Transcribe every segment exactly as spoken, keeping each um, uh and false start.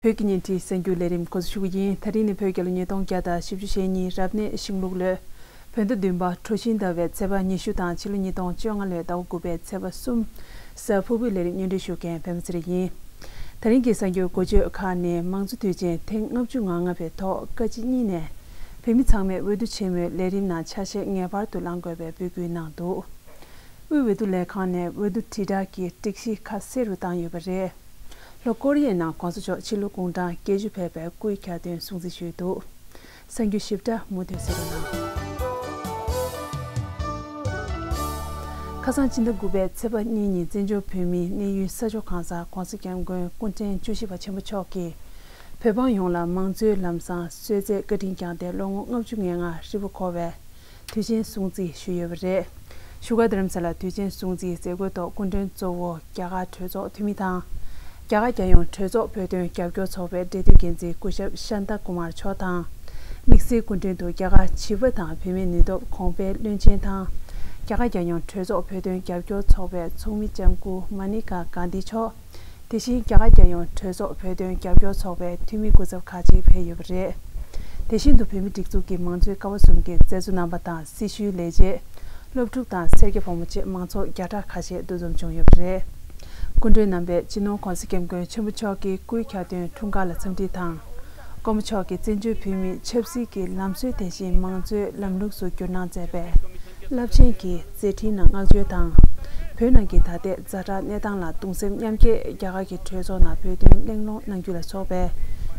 བོད་ཀྱི་བརྙན་འཕྲིན་གསར་འགྱུར་ལས་རིམ་འགོ་འཛུགས་ཞུ་གི་ཡིན། ད་རིང་ནི་བོད་རྒྱལ་ལོ་ཉིས་སྟོང་བརྒྱ་དང་བཞི་བཅུ་ཞེ་གཉིས་རབ་གནས་ཤིང་ལུག་ལོའི་བོད་ཟླ་བདུན་པ་གྲོ་བཞིན་ཟླ་བའི་ཚེས་པ་ཉི་ཤུ་དང་ཕྱི་ལོ་ཉིས་སྟོང་བཅོ་ལྔ་ལོའི་ཟླ་བ་དགུ་པའི་ཚེས་པ་གསུམ། གཟའ་ཕུར་བུའི་ལས་རིམ་སྙན་སྒྲོན་ཞུ་མཁན་པད་མ་ཚེ་རིང་ཡིན། ད་རིང་གི་གསར་འགྱུར་འགོ་བརྗོད་ཁག་ནི། མང་གཙོ་དུས་ཆེན་ཐེངས་ལྔ་བཅུ་ང་ལྔ་པའི་ཐོག་བཀའ་སྤྱི་གཉིས་ནས་བོད་མི་ཚང་མས་འོས་བསྡུ་ཆེན་མོའི་ལས་རིམ་ནང་ཆ་ཤས་ངེས་པར་དུ་བླང་དགོས་པའི་འབོད་སྐུལ་གནང་འདུག་དབུས་འོས་བསྡུ་ལས་ཁང་ནས་འོས་བསྡུ་དྲིལ་བསྒྲགས་ཀྱི་སྒྲིག་གཞི་ཁ་གསལ་རུ་བཏང་ཡོད་པ་རེད། ལྷོ་ཀོ་རི་ཡའི་ནང་གོང་ས་མཆོག་ཕྱི་ལོ་དགུང་གྲངས་བརྒྱད་ཅུ་ཕེབས་པའི་སྐུའི་གྱ་སྟོན་སྲུང་བརྩི་ཞུས་འདུག་གསར་འགྱུར་ཞིབ་ཕྲ་མུ་མཐུད་གསན་རོགས་གནང་། ཁ་སང་སྤྱི་ཟླ་དགུ་པའི་ཚེས་པ་གཉིས་ཉིན་བཙན་བྱོལ་བོད་མིའི་གནས་ཡུལ་ས་ཕྱོགས་གང་སར་༧གོང་ས་༧སྐྱབས་མགོན་སྐུ་ཕྲེང་བཅུ་བཞི་པ་ཆེན་པོ་མཆོག་གིས་བོད་འབངས་ཡོངས་ལ་མང་གཙོའི་ལམ་བཟང་གསོལ་སྩལ་བཀའ་དྲིན་བསྐྱངས་ཏེ་ལོ་ངོ་ལྔ་བཅུ་ང་ལྔ་ཧྲིལ་པོ་འཁོར་བའི་དུས་ཆེན་སྲུང་བརྩི་ཞུས་ཡོད་པ་རེད། བཞུགས་སྒར་རྡ་རམ་ས་ལར་དུས་ཆེན་སྲུང་བརྩིའི་མཛད་སྒོའི་ཐོག་སྐུ་མགྲོན་གཙོ་བོ་རྒྱ་གར་གྲོས་ཚོགས་འཐུས་མི་དང་། རྒྱ་གར་རྒྱལ་ཡོངས་གྲོས་ཚོགས་བོད་དོན་རྒྱབ་སྐྱོར་ཚོགས་པའི་འབྲེལ་མཐུད་འགན་འཛིན་སྐུ་ཞབས་ཤཱན་ཏཱ་ཀུ་མར་མཆོག་དང་། དམིགས་བསལ་སྐུ་མགྲོན་དུ་རྒྱ་གར་བྱིས་པ་དང་བུད་མེད་ནུས་སྟོབས་གོང་འཕེལ་བློན་ཆེན་དང་། རྒྱ་གར་རྒྱལ་ཡོངས་གྲོས་ཚོགས་བོད་དོན་རྒྱབ་སྐྱོར་ཚོགས་པའི་ཚོགས་མི་ལྕམ་སྐུ་མ་ནི་ཀ་གྷན་དྷི་མཆོག་དེ་བཞིན་རྒྱ་གར་རྒྱལ་ཡོངས་གྲོས་ཚོགས་བོད་དོན་རྒྱབ་སྐྱོར་ཚོགས་པའི་འཐུས་མི་སྐུ་ཚབ་ཁག་ཅིག་ཕེབས་ཡོད་པ་རེད། དེ་བཞིན་དུ་བོད་མིའི་སྒྲིག་འཛུགས་ཀྱི་མང་གཙོའི་ཀ་བ་གསུམ་གྱི་མཛད་གཙོ་རྣམ་པ་དང་སྲི་ཞུའི་ལས་བྱེད། སློབ་ཕྲུག་དང་སེར་སྐྱ་ཕོ་མོ་བཅས་མང་ཚོགས་བརྒྱ་ཕྲག་ཁ་ཤས་འདུ་འཛོམས་བྱུང་ཡོད་པ་རེད། སྐུ་མགྲོན་རྣམ་པས་སྤྱི་ནོར་༧གོང་ས་༧སྐྱབས་མགོན་ཆེན་པོ་མཆོག་གི་སྐུའི་གྱ་སྟོན་འཁྲུངས་སྐར་ལ་འཚམས་འདྲི་དང་། སྐུ་ངོ་མཆོག་གིས་བཙན་བྱོལ་བོད་མིའི་ཆབ་སྲིད་ཀྱི་ལམ་སྲོལ་དེ་བཞིན་མང་གཙོའི་ལམ་ལུགས་སུ་བསྒྱུར་གནང་མཛད་པའི་རླབས་ཆེན་གྱི་མཛད་འཕྲིན་ལ་བསྔགས་བརྗོད་དང་། བོད་ནང་གི་ད་ལྟའི་ཛ་དྲག་གནས་སྟངས་ལ་གདུང་སེམས་མཉམ་སྐྱེད། རྒྱ་གར་གྱི་གྲོས་ཚོགས་ནང་བོད་དོན་གླེང་སློང་གནང་རྒྱུ་ལ་སོགས་པའི་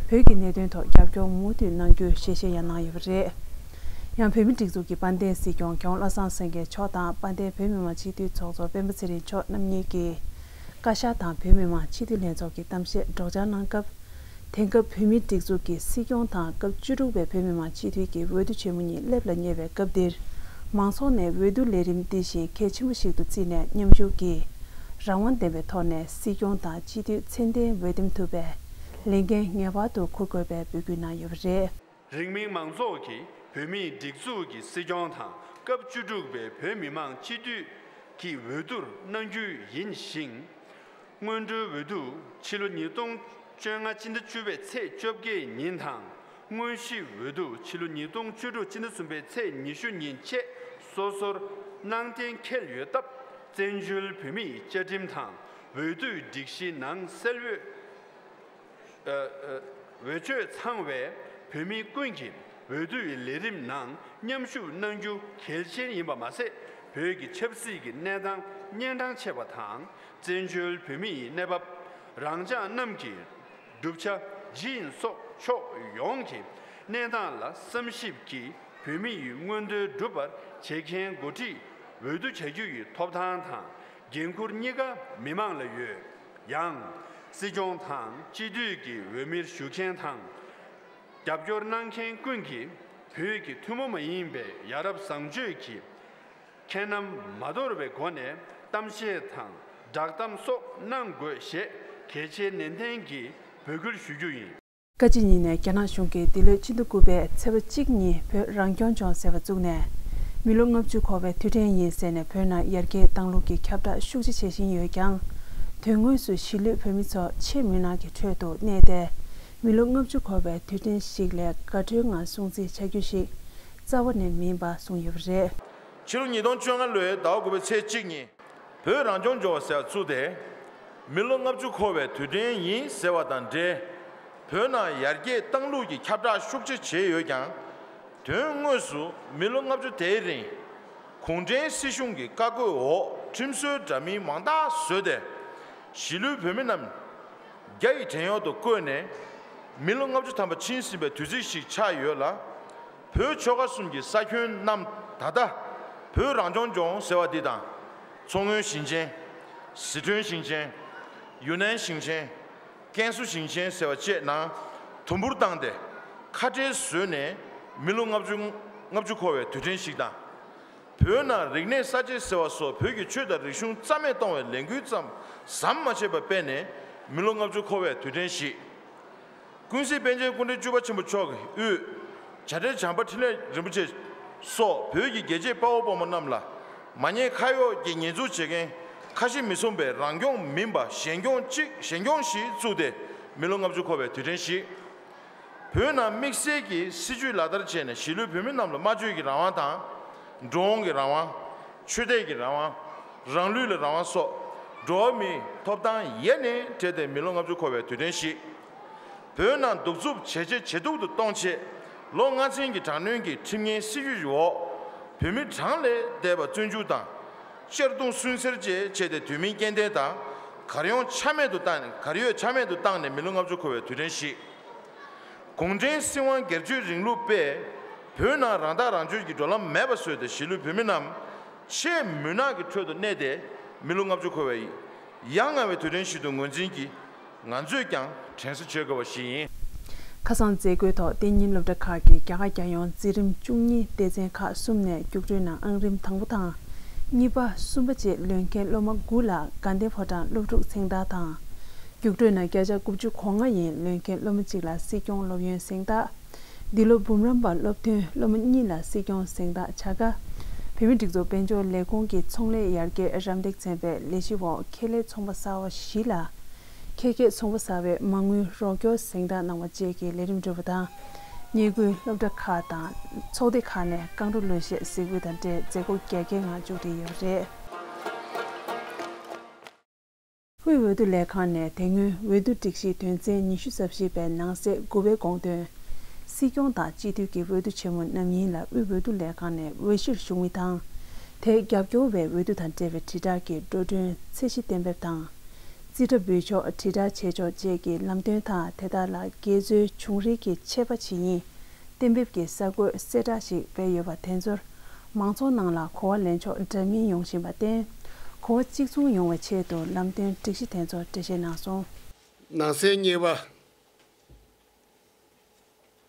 བོད་ཀྱི་གནད་དོན་ཐོག་རྒྱབ་སྐྱོར་མུ་མཐུད་གནང་རྒྱུའི་ཞལ་བཞེས་ཡང་གནང་ཡོད་པ་རེད། ཡང་བོད་མིའི་སྒྲིག་འཛུགས་ཀྱི་དཔལ་ལྡན་སྲིད་སྐྱོང་༧གོང་ས་༧བློ་བཟང་སེང་གེ་མཆོག་དང་དཔལ་ལྡན་བོད་མི་མང་སྤྱི་འཐུས་ཚོགས་གཙོ་སྤེན་པ་ཚེ་རིང་མཆོག་རྣམ་གཉིས་ཀྱིས་བཀའ་ཤག་དང་བོད་མི་མང་སྤྱི་འཐུས་ལྷན་ཚོགས་ཀྱི་གཏམ་བཤད་སྒྲོག་སྦྱང་གནང་སྐབས། དེང་སྐབས་བོད་མིའི་སྒྲིག་འཛུགས་ཀྱི་སྲིད་སྐྱོང་དང་སྐབས་བཅུ་དྲུག་པའི་བོད་མི་མང་སྤྱི་འཐུས་ཀྱི་འོས་བསྡུ་ཆེན་མོ་གཉིས་སླེབས་ལ་ཉེ་བའི་སྐབས་འདིར། མང་ཚོགས་ནས་འོས་བསྡུ་ལས་རིམ་འདི་བཞིན་གལ་ཆེན་པོ་ཞིག་ཏུ་བརྩིས་ནས་མཉམ་ཞུགས་ཀྱིས་རང་དབང་ལྡན་པའི་ཐོག་ནས་སྲིད་སྐྱོང་དང་སྤྱི་འཐུས་མཚན་གཏན་འོས་འདེམས་ཐུབ་པའི་ལས་འགན་ངེས་པར་དུ་འཁུར་དགོས་པའི་འབོད་སྐུལ་གནང་ཡོད་པ་རེད། རིང་མིན་མང་ཚོགས་ཀྱིས་བོད་མིའི་སྒྲིག་འཛུགས་ཀྱི་སྲིད་སྐྱོང་དང་སྐབས་བཅུ་དྲུག་པའི་བོད་མི་མང་སྤྱི་འཐུས་ཀྱི་འོས་བསྡུར་གནང་རྒྱུ་ཡིན་ཞིང་། སྔོན་འགྲོའི་འོས་བསྡུ་ཕྱི་ལོ་ཉིས་སྟོང་བཅོ་ལྔ་སྤྱི་ཟླ་བཅུ་པའི་ཚེས་བཅོ་བརྒྱད་ཉིན་དང་། དངོས་གཞིའི་འོས་བསྡུ་ཕྱི་ལོ་ཉིས་སྟོང་བཅུ་དྲུག་སྤྱི་ཟླ་གསུམ་པའི་ཚེས་ཉི་ཤུ་ཉིན་བཅས་སོ་སོར་གནང་གཏན་འཁེལ་ཡོད་སྟབས། བཙན་བྱོལ་བོད་མིའི་བཅའ་ཁྲིམས་དང་འོས་བསྡུའི་སྒྲིག་གཞི་ནང་གསལ་འོས། འོས་ཆོས་ཚང་བའི་བོད་མི་ཀུན་གྱིས་འོས་བསྡུའི་ལས་རིམ་ནང་མཉམ་ཞུགས་གནང་རྒྱུ་གལ་ཆེན་ཡིན་པ་མ་ཟད། བོད་ཀྱི་ཆབ་སྲིད་ཀྱི་གནས་སྟངས་གཉན་འཕྲང་ཆེ་བ་དང་། བཙན་བྱོལ་བོད་མིའི་གནས་བབ། རང་ཅག་རྣམས་ཀྱི་བསྒྲུབ་བྱ་ཇི་ཡིན་སོགས་ཕྱོགས་ཡོངས་ཀྱི་གནས་སྟངས་ལ་བསམ་ཞིབ་ཀྱིས་བོད་མི་ཡི་མངོན་འདོད་སྒྲུབ་པར་བྱེད་མཁན་འགོ་ཁྲིད་འོས་བསྡུ་བྱ་རྒྱུ་ཡི་ཐོབ་ཐང་དང་། འགན་འཁུར་གཉིས་ཀ་མི་མང་ལ་ཡོད། ཡང་། སྲིད་སྐྱོང་དང་སྤྱི་འཐུས་ཀྱི་འོས་མིར་ཞུགས་མཁན་དང་། རྒྱབ་སྐྱོར་གནང་མཁན་ཀུན་གྱིས་བོད་ཀྱི་ཐུན་མོང་མ་ཡིན་པའི་ཡ་རབས་བཟང་སྤྱོད་ཀྱི་ཁྱད་རྣམ་མ་དོར་བའི་སྒོ་ནས་གཏམ་བཤད་དང་བསྒྲགས་གཏམ་སོགས་གནང་དགོས་ཞེས་གལ་ཆེའི་ནན་ཏན་གྱིས་འབོད་སྐུལ་ཞུ་རྒྱུ་ཡིན། བཀའ་སྤྱི་གཉིས་ནས་རྒྱ་ནག་གཞུང་གིས་འདི་ལོའི་ཕྱི་ཟླ་དགུ་པའི་ཚེས་པ་གཅིག་ཉིན་བོད་རང་སྐྱོང་ལྗོངས་ཟེར་བ་བཙུགས་ནས། མི་ལོ་ལྔ་བཅུ་འཁོར་བའི་དུས་དྲན་ཡིན་ཟེར་ནས་བོད་ནང་ཡར་རྒྱས་བཏང་ལུགས་ཀྱི་ཁྱབ་བསྒྲགས་ཤུགས་ཆེ་བྱེད་བཞིན་ཡོད་ཀྱང་། དོན་དངོས་སུ་གཞིས་ལུས་བོད་མི་ཚོ་ཆེས་མུན་ནག་གི་ཁྲོད་དུ་གནས་ཏེ། མི་ལོ་ལྔ་བཅུ་འཁོར་བའི་དུས་དྲན་ཞིག་ལས་དགའ་སྤྲོའི་ངང་སྲུང་བརྩི་བྱ་རྒྱུ་ཞིག་རྩ་བ་ནས་མིན་པ་གསུངས་ཡོད་པ་རེད། ཕྱི་ལོ་ཉིས་སྟོང་བཅོ་ལྔ་ལོའི་ཟླ་བ་དགུ་པའི་ཚེས་གཅིག་ཉིན། བོད་རང་སྐྱོང་ལྗོངས་ཟེར་བ་བཙུགས་ཏེ། མི་ལོ་ལྔ་བཅུ་འཁོར་བའི་དུས་དྲན་ཡིན་ཟེར་བ་དང་འབྲེལ། བོད་ནང་ཡར་རྒྱས་བཏང་ལུགས་ཀྱི་ཁྱབ་བསྒྲགས་ཤུགས་ཆེ་བྱས་ཡོད་ཀྱང་། དོན་དངོས་སུ་མི་ལོ་ལྔ་བཅུ་དེའི་རིང་། གུང་ཁྲན་སྲིད་གཞུང་གི་བཀའ་བཀོད་འོག་ཁྲིམས་སྲོལ་འདྲ་མིན་མང་དག་བཟོས་ཏེ། གཞིས་ལུས་བོད་མི་རྣམས་རྒྱ་ཡི་བྲན་གཡོག་ཏུ་བཀོད་ནས། མི་ལོ་ལྔ་བཅུ་ཐམ་པ་ཕྱིན་ཟིན་པའི་དུས་ཚིགས་ཤིག་ཆགས་ཡོད་ལ། བོད་ཆོལ་ཁ་གསུམ་གྱི་ས་ཁྱོན་རྣམས་ད་ལྟ་བོད་རང་སྐྱོང་ལྗོངས་ཟེར་བ་འདི་དང་། མཚོ་སྔོན་ཞིང་ཆེན། ཟི་ཁྲོན་ཞིང་ཆེན། ཡུན་ནན་ཞིང་ཆེན། ཀན་སུའུ་ཞིང་ཆེན་ཟེར་བ་བཅས་ནང་དུམ་བུར་བཏང་སྟེ་ཁ་བྲལ་བཟོས་ནས་མི་ལོ་ལྔ་བཅུ་ལྔ་བཅུ་འཁོར་བའི་དུས་དྲན་ཞིག་དང་། བོད་ནང་རིག་གནས་གསར་བརྗེ་ཟེར་བ་སོགས་བོད་ཀྱི་ཆོས་དང་རིག་གཞུང་རྩ་མེད་གཏོང་བའི་ལས་འགུལ་ཙམ་ཟམ་མ་ཆད་པར་སྤེལ་ནས་མི་ལོ་ལྔ་བཅུ་འཁོར་བའི་དུས་དྲན་ཞིག་ཀུན་གཟིགས་པཎ་ཆེན་སྐུ་ཕྲེང་བཅུ་པ་ཆེན་པོ་མཆོག་གི་དབུས། བྱ་བྲལ་བྱམས་པ་འཕྲིན་ལས་རིན་པོ་ཆེ་སོགས་བོད་ཀྱི་རྒྱལ་གཅེས་དཔའ་བོ་དཔའ་མོ་རྣམས་ལ་མ་ཉེས་ཁ་གཡོགས་ཀྱི་ཉེས་འཛུགས་བྱེད་མཁན་ཁ་ཞེ་མི་སྲུང་པའི་རང་སྐྱོང་མིན་པ་གཞན་སྐྱོང་གཅིག་གཞན་སྐྱོང་བཞི་བཙུགས་ཏེ། མི་ལོ་ལྔ་བཅུ་འཁོར་བའི་དུས་དྲན་ཞིག་བོད་ནང་དམིགས་བསལ་གྱི་སྲིད་བྱུས་ལག་བསྟར་བྱས་ནས་གཞིས་ལུས་བོད་མི་རྣམས་ལ་སྨྲ་བརྗོད་ཀྱི་རང་དབང་དང་། འགྲོ་འོང་གི་རང་དབང་། ཆོས་དད་ཀྱི་རང་དབང་། རང་ལུས་ལ་རང་དབང་སོགས་འགྲོ་བ་མིའི་ཐོབ་ཐང་ཡེ་ནས་བྲལ་ཏེ་མི་ལོ་ལྔ་བཅུ་འཁོར་བའི་དུས་དྲན་ཞིག་བོད་ནང་གདུག་རྩུབ་ཇེ་ཆེ་ཇེ་སྡུག་ཏུ་གཏོང་ཆེད། ལོ་ལྔ་ཚན་གྱི་དྲག་གནོན་གྱི་ཁྲིམས་ངན་སྲིད་བྱུས་ཀྱི་འོག་བོད་མི་གྲངས་ལས་འདས་པ་བཙོན་འཇུག་དང་། གཅར་རྡུང་སུན་གཙེར་བཅས་བྱས་ཏེ་དུས་མིན་རྐྱེན་ལྡན་དང་། གར་ཡོད་ཆ་མེད་དུ་བཏང་ནས་གར་ཡོད་ཆ་མེད་དུ་བཏང་ནས་མི་ལོ་ལྔ་བཅུ་འཁོར་བའི་དུས་དྲན་ཞིག་གུང་ཁྲན་སྲིད་དབང་སྒེར་གཅོད་རིང་ལུགས་པས་བོད་ནང་རང་ཐག་རང་གཅོད་ཀྱི་འགྲོ་ལམ་མེད་པ་བཟོས་ཏེ་གཞིས་ལུས་བོད་མི་རྣམས་ཆེས་མུན་ནག་གི་ཁྲོད་དུ་གནས་ཏེ་མི་ལོ་ལྔ་བཅུ་འཁོར་བའི་ཡ་ང་བའི་དུས་དྲན་ཞིག་ཏུ་ངོས་འཛིན་གྱིས་ང་ཚོས་ཀྱང་དྲན་གསོ་བྱེད་དགོས་པ་ཞིག་ཡིན། ཁ་སང་མཛད་སྒོའི་ཐོག་གཏན་ཉིན་སློབ་གྲྭ་ཁག་གི་རྒྱ་གར་རྒྱལ་ཡོངས་འཛིན་རིམ་བཅུ་གཉིས་སྡེ་ཚན་ཁག་གསུམ་ནས་རྒྱུགས་སྤྲོད་ནང་ཨང་རིམ་དང་པོ་དང་། གཉིས་པ། གསུམ་པ་བཅས་ལོན་མཁན་སློབ་མ་དགུ་ལ་དགའ་ལྡན་ཕོ་བྲང་སློབ་ཕྲུག་མཚན་རྟགས་དང་། རྒྱུགས་སྤྲོད་ནང་བརྒྱ་ཆ་དགུ་བཅུ་གོ་ལྔ་ཡིན་ལོན་མཁན་སློབ་མ་གཅིག་ལ་སྲིད་སྐྱོང་སློབ་ཡོན་གཟེངས་རྟགས། འདི་ལོ་འབུམ་རམས་པ་སློབ་ཐོན་སློབ་མ་གཉིས་ལ་སྲིད་སྐྱོང་གཟེངས་རྟགས་བྱ་དགའ། བོད་མིའི་སྒྲིག་འཛུགས་དཔལ་འབྱོར་ལས་ཁུངས་ཀྱི་ཚོང་ལས་ཡར་རྒྱས་རམ་འདེགས་ཚན་པའི་ལས་གཞི་འོག་ཁེ་ལས་ཚོང་པ་གསར་བ་བཞི་ལ། ཁེ་ཁེ་ཚོང་པ་གསར་བའི་མ་དངུལ་རོགས་སྐྱོར་གཟེངས་རྟགས་གནང་བ་བཅས་ཀྱི་ལས་རིམ་གྲུབ་པ་དང་། ཉེ་སྐུན་སློབ་གྲྭ་ཁག་དང་ཚོགས་སྡེ་ཁག་ནས་རྐང་བྲོ་ལུས་གཤེགས་གཟིགས་འབུལ་དང་འབྲེལ་མཛད་སྒོ་རྒྱ་སྐྱེད་ངང་མཇུག་སྒྲིལ་ཡོད་པ་རེད། དབུས་འོས་བསྡུ་ལས་ཁང་ནས་དེ་སྔོན་འོས་བསྡུ་སྒྲིག་གཞི་དོན་ཚན་ཉི་ཤུ་རྩ་བཞི་པའི་ནང་གསེས་དགུ་པའི་དགོངས་དོན། སྲིད་སྐྱོང་དང་སྤྱི་འཐུས་ཀྱི་འོས་བསྡུ་ཆེན་མོ་རྣམ་གཉིས་ལ་དབུས་འོས་བསྡུ་ལས་ཁང་ནས་འོས་གཞིར་ཞུགས་མི་དང་། དེ་རྒྱབ་སྐྱོར་བའི་འོས་བསྡུ་དང་འབྲེལ་བའི་དྲིལ་བསྒྲགས་ཀྱི་འགྲོ་གྲོན་ཚད་གཞི་གཏན་འབེབས་དང་། རྩིས་ཁྲ་འབུལ་ཕྱོགས་དྲིལ་བསྒྲགས་བྱེད་ཕྱོགས་བཅས་ཀྱི་ལམ་སྟོན་དང་དེ་དག་ལ་འགལ་འཛོལ་བྱུང་རིགས་ཀྱི་ཆད་པ་ཇི་ཡིན། གཏན་འབེབས་ཀྱི་ས་བགོས་གསལ་བསྒྲགས་ཤིག་སྤེལ་ཡོད་པ་དེ་ཚོར་མང་ཚོགས་ནང་ལ་གོ་བ་ལེན་ཕྱོགས་འདྲ་མིན་ཡོང་བཞིན་པར་བརྟེན། གོ་བ་གཅིག་མཚུངས་ཡོང་བའི་ཆེད་དུ་ལམ་སྟོན་སྒྲིག་གཞི་དེ་ཚོར་འགྲེལ་བཤད་གནང་སོང་། ནང་གསེས་གཉིས་པ།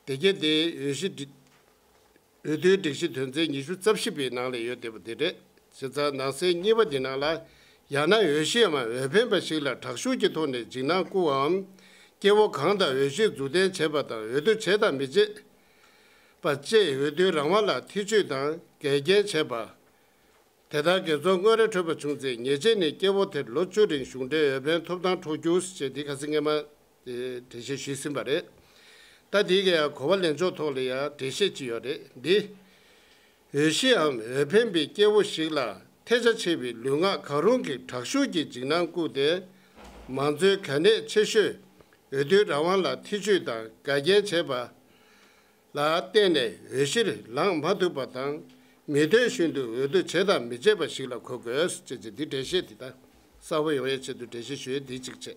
དེ་ག་དེ་འོས་གཞི་འོས་བསྡུའི་སྒྲིག་གཞི་དོན་ཚན་ཉི་ཤུ་རྩ་བཞི་པའི་ནང་ལ་ཡོད་བསྡད་པ་དེ་རེད། བྱས་ཙང་ནང་གསེས་གཉིས་པ་འདི་ནང་ལ། ཡང་ན་འོས་གཞིའམ་འོས་འཕེན་པ་ཞིག་ལ་དྲག་ཤུགས་ཀྱི་ཐོག་ནས་འཇིགས་སྣང་བསྐུལ་བའམ། སྐྱེ་བོ་གང་དང་འོས་གཞིར་འཛུགས་གཏན་བྱེད་པ་དང་འོས་བསྡུ་བྱེད་དང་མི་བྱེད་པ་བཅས་འོས་བསྡུའི་རང་དབང་ལ་ཐེ་བྱུས་དང་འགལ་རྐྱེན་བྱེད་པ། དེ་ལྟར་འགལ་ཚོགས་དངོས་རེ་འཕྲོད་པ་བྱུང་ཚེ་ཉེས་ཆད་ནི་སྐྱེ་བོ་དེར་ལོ་བཅུ་རིང་གཞུང་འབྲེལ་འོས་འཕེན་ཐོབ་ཐང་འཕྲོག་རྒྱུ་ཞེས་འདི་ཁ་སང་སྔས་མ་འགྲེལ་བཤད་ཞུས་ཟིན་པ་རེད། ད་འདི་ག་ཡང་གོ་བ་ལེན་ཕྱོགས་ཐོག་ལ་ཡང་འགྲེལ་བཤད་ཅིག་ཡོད་རེད་འདི། འོས་གཞིའམ་འོས་འཕེན་པའི་སྐྱེ་བོ་ཞིག་ལ་ཐལ་ཆ་ཆེ་བའི་ལུས་ངག་གང་རུང་གིས་དྲག་ཤུགས་ཀྱིས་འཇིགས་སྣང་བསྐུལ་ཏེ། མང་གཙོའི་གལ་གནད་ཆེ་ཤོས་འོས་བསྡུའི་རང་དབང་ལ་ཐེ་བྱུས་དང་འགལ་རྐྱེན་བྱེད་པ་ལ་བརྟེན་ནས་འོས་གཞིར་ལངས་མ་ཐུབ་པ་དང་མི་འདོད་བཞིན་དུ་འོས་བསྡུ་བྱེད་དང་མི་བྱེད་པ་ཞིག་ལ་གོ་དགོས་ཅེས་འདི་འགྲེལ་བཤད་འདི་དག་གསལ་པོ་ཡོང་ཡའི་ཆེད་དུ་འགྲེལ་བཤད་ཞུ་ཡས་འདི་གཅིག་བྱས།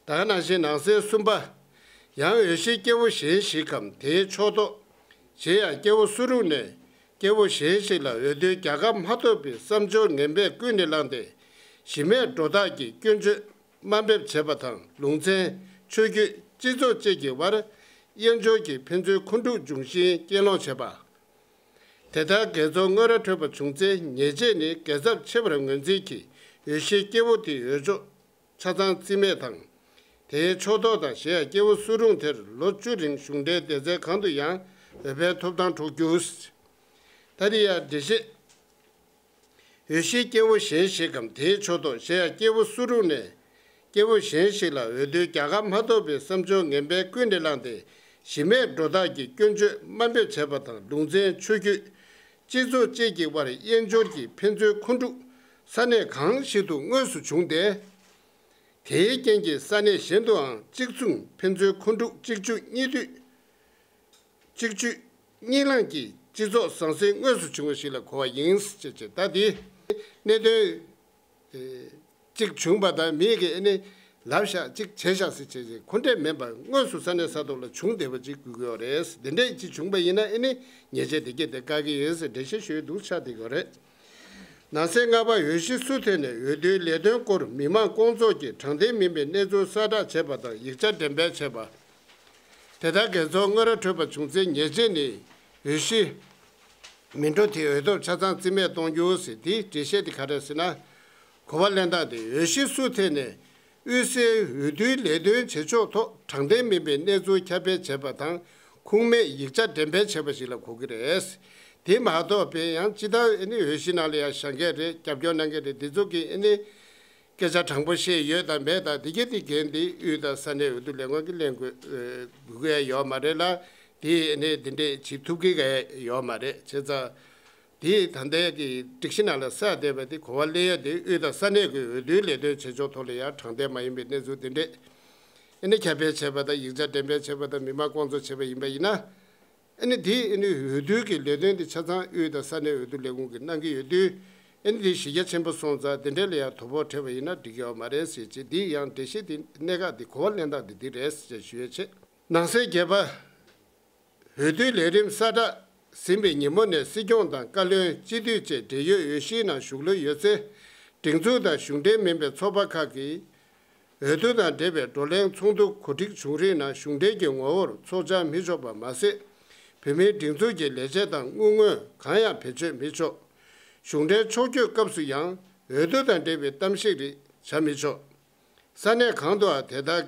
ད་ག་ནང་བཞིན་ནང་གསེས་གསུམ་པ། ཡང་འོས་གཞི་སྐྱེ་བོ་གཞན་ཞིག་གམ་དེའི་ཕྱོགས་གཏོགས། གཞན་ཡང་སྐྱེ་བོ་སུ་རུང་ནས་སྐྱེ་བོ་གཞན་ཞིག་ལ་འོས་བསྡུའི་རྒྱལ་ཁ་མ་ཐོབ་པའི་བསམ་སྦྱོར་ངན་པས་ཀུན་ནས་བསླངས་ཏེ། གཞི་མེད་སྒྲོ་བཏགས་ཀྱི་སྐྱོན་བརྗོད་དམའ་འབེབས་བྱེད་པ་དང་ལུང་ཚན་ཆོས་བརྒྱུད་སྤྱི་ཚོགས་བཅས་ཀྱི་དབར་དབྱེན་སྦྱོར་གྱི་ཕན་ཚུན་འཁོན་འཁྲུག་འབྱུང་ཞིང་གྱེན་ལོག་བྱེད་པ། དེ་ལྟར་འགལ་ཚོགས་དངོས་ར་འཕྲོད་པ་བྱུང་ཚེ་ཉེས་ཆད་ནི་འགལ་ཚབས་ཆེ་བར་ངོས་འཛིན་གྱིས་འོས་གཞིའི་སྐྱེ་བོ་དེའི་འོས་ཕྱོགས་ཆ་ཚང་རྩིས་མེད་དང་། དེའི་ཕྱོགས་གཏོགས་དང་གཞན་ཡང་སྐྱེ་བོ་སུ་རུང་དེར་ལོ་བཅུ་རིང་གཞུང་འབྲེལ་སྡེ་ཚན་གང་དུ་ཡང་འོས་འཕེན་ཐོབ་ཐང་འཕྲོག་རྒྱུ། ད་དེ་ཡང་འགྲེལ་བཤད། འོས་གཞི་སྐྱེ་བོ་གཞན་ཞིག་གམ་དེའི་ཕྱོགས་གཏོགས་གཞན་ཡང་སྐྱེ་བོ་སུ་རུང་ནས་སྐྱེ་བོ་གཞན་ཞིག་ལ་འོས་བསྡུའི་རྒྱལ་ཁ་མ་ཐོབ་པའི་བསམ་སྦྱོར་ངན་པས་ཀུན་ནས་བསླངས་ཏེ་གཞི་མེད་སྒྲོ་བཏགས་ཀྱི་སྐྱོན་བརྗོད་དམའ་འབེབས་བྱས་པ་དང་ལུང་ཚན་ཆོས་བརྒྱུད་སྤྱི་ཚོགས་བཅས་ཀྱི་དབར་དབྱེན་སྦྱོར་གྱི་ཕན་ཚུན་འཁོན་འཁྲུག་ས་གནས་གང་ཞིག་ཏུ་དངོས་སུ་བྱུང་སྟེ། དེའི་རྐྱེན་གྱིས་ས་གནས་གཞན་དུའང་གཅིག་མཚུངས་ཕན་ཚུན་འཁོན་འཁྲུག་གཅིག་གཅོད་གཉིས་བསྡུས། གཅིག་གཅོད་གཉིས་བསླངས་ཀྱི་སྤྱི་ཚོགས་ཟང་ཟིང་དངོས་སུ་བྱུང་བ་ཞིག་ལ་གོ་བ་ཡིན་ཅེས་བྱས། ད་དེ་གནད་དོན་གཅིག་བྱུང་བ་དང་མི་གིས་ཨ་ནི་ལབ་བཞག་གཅིག་བྱས་བཞག་ཟེར་བྱས་ཁོ་འདྲས་མིན་པར་དངོས་སུ་ས་གནས་ས་ཐོག་ལ་བྱུང་བསྡད་པ་ཅིག་དགོས་ཀྱི་ཡོད་རེད། དེ་འདྲས་ཅིག་བྱུང་བ་ཡིན་ན་ཨ་ནི་ཉེས་ཆད་དེ་གྱད་དེ་བཀག་གི་ཡིན་ཟེར་འགྲེལ་བཤད་ཞུ་ཡས་འདུག་ཆགས་བསྡད་ཀྱི་ཡོད་རེད། ནང་གསེས་ལྔ་པ། འོས་གཞི་སུ་ཐོན་ནས་འོས་བསྡུའི་ལས་དོན་སྐོར་མི་མང་སྐོང་ཚོགས་ཀྱིས་དྲང་བདེན་མིན་པའི་གནས་ཚུལ་གསལ་བསྒྲགས་བྱས་པ་དང་ཡིག་ཆ་འགྲེམས་སྤེལ་བྱས་པ། དེ་ལྟར་འགལ་ཚོགས་དངོས་ར་འཕྲོད་པ་བྱུང་ཚེ་ཉེས་ཆད་ནི་འོས་གཞི་མི་འགྲོ་དེ་འོས་ཐོབ་ཆ་ཚང་རྩིས་མེད་གཏོང་རྒྱུ་ཟེར། དེའི་འགྲེལ་བཤད་དེ་ག་རེ་ཟེར་ན། གོ་བ་ལེན་སྟངས་དེ་འོས་གཞི་སུ་ཐོན་ནས་དབུས་སའི་འོས་བསྡུའི་ལས་དོན་བྱེད་ཕྱོགས་ཐོག་དྲང་བདེན་མིན་པའི་གནས་ཚུལ་ཁྱབ་སྤེལ་བྱས་པ་དང་ཁུངས་མེད་ཡིག་ཆ་འགྲེམས་སྤེལ་བྱས་པ་ཞིག་ལ་གོ་གི་རེད། དེ་མ་གཏོགས་པའི་ཡང་ཅི་ལྟར་ཨ་ནི་འོས་གཞི་ནང་ལ་ཡང་བཞེངས་མཁན་རེད། རྒྱབ་སྐྱོར་གནང་མཁན་རེད། དེ་ཚོ་གིས་ཨ་ནི་ སྐད་ཆ་དྲང་པོ་བཤད་ཡོད་དང་མེད་དང་དེ་གྱད་དེ་འགན་དེ་དབུས་དང་ས་གནས་འོས་བསྡུ་ལས་ཁུངས་ཀྱིས་ལེན་དགོས་དགོས་ཡ་ཡོད་མ་རེད་ལ། དེ་ནས་དེ་འདྲས་བྱེད་ཐུབ་ཀྱི་ཡོད་མ་རེད། བྱས་ཙང་དེ་ད་ལྟའི་གི་སྒྲིག་གཞི་ནང་ལ་གསལ་བསྡད་པ་དེ་གོ་བ་ལེན་ཡ་དེ་དབུས་དང་ས་གནས་ཀྱི་འོས་བསྡུའི་ལས་དོན་བྱེད་ཕྱོགས་ཐོག་ལ་ཡང་དྲང་བདེན་མ་ཡིན་པའི་གནས་ཚུལ་དེ་འདྲས་ཨ་ནི་ཁྱབ་སྤེལ་བྱས་པ་དང་ཡིག་ཆ་འགྲེམས་སྤེལ་བྱས་པ་དང་མི་མང་སྐོང་ཚོགས་བྱས་པ་ཡིན་པ་ཡིན་ན། ཨ་ནི་དེ་ཨ་ནི་འོས་བསྡུ་གི་ལས་དོན་དེ་ཆ་ཚང་དབུས་དང་ས་གནས་འོས་བསྡུ་ལས་ཁུངས་ཀྱིས་གནང་གི་ཡོད་དུས། ཨ་ནི་དེ་གཞི་རྒྱ་ཆེན་པོ་སོང་ཙང་དེ་འདྲ་ལ་ཡང་དོ་ཕོག་འཕྲད་པ་ཡིན་ན་འགྲིག་གི་ཡོད་མ་རེད་ཟེར་བྱས། དེ་ཡང་འགྲེལ་བཤད་དེ་གནད་འགག་དེ་གོ་བ་ལེན་སྟངས་དེ་འདི་རེད་ཟེར་ཞུ་ཡས་བྱས། ནང་གསེས་བརྒྱད་པ། འོས་བསྡུའི་ལས་རིམ་གསལ་བསྒྲགས་ཟིན་པའི་ཉིན་མོ་ནས་སྲིད་སྐྱོང་དང་བཀའ་བློན་སྤྱི་འཐུས་བཅས་འབྲེལ་ཡོད་འོས་གཞིའི་ནང་ཞུགས་འབུལ་ཡོད་ཚེ། སྒྲིག་འཛུགས་དང་གཞུང་འབྲེལ་མིན་པའི་ཚོགས་པ་ཁག་གིས། འོས་བསྡུ་དང་འབྲེལ་བའི་བགྲོ་གླེང་ཚོགས་འདུ་གོ་སྒྲིག་བྱུང་རིགས་ནང་གཞུང་འབྲེལ་གྱི་ངོ་བོར་ཚོགས་བཅར་མི་ཆོག་པ་མ་ཟད། བོད་མིའི་སྒྲིག་འཛུགས་ཀྱི་ལས་བྱེད་དང་དངུལ་དངོས་གང་ཡང་བེད་སྤྱོད་མི་ཆོག་གཞུང་འབྲེལ་ཕྱོགས་བསྐྱོད་སྐབས་སུ་ཡང་འོས་བསྡུ་དང་འབྲེལ་བའི་གཏམ་བཤད་རིགས་བྱ་མི་ཆོག་ས་གནས་གང་དུའང་དེ་ལྟར་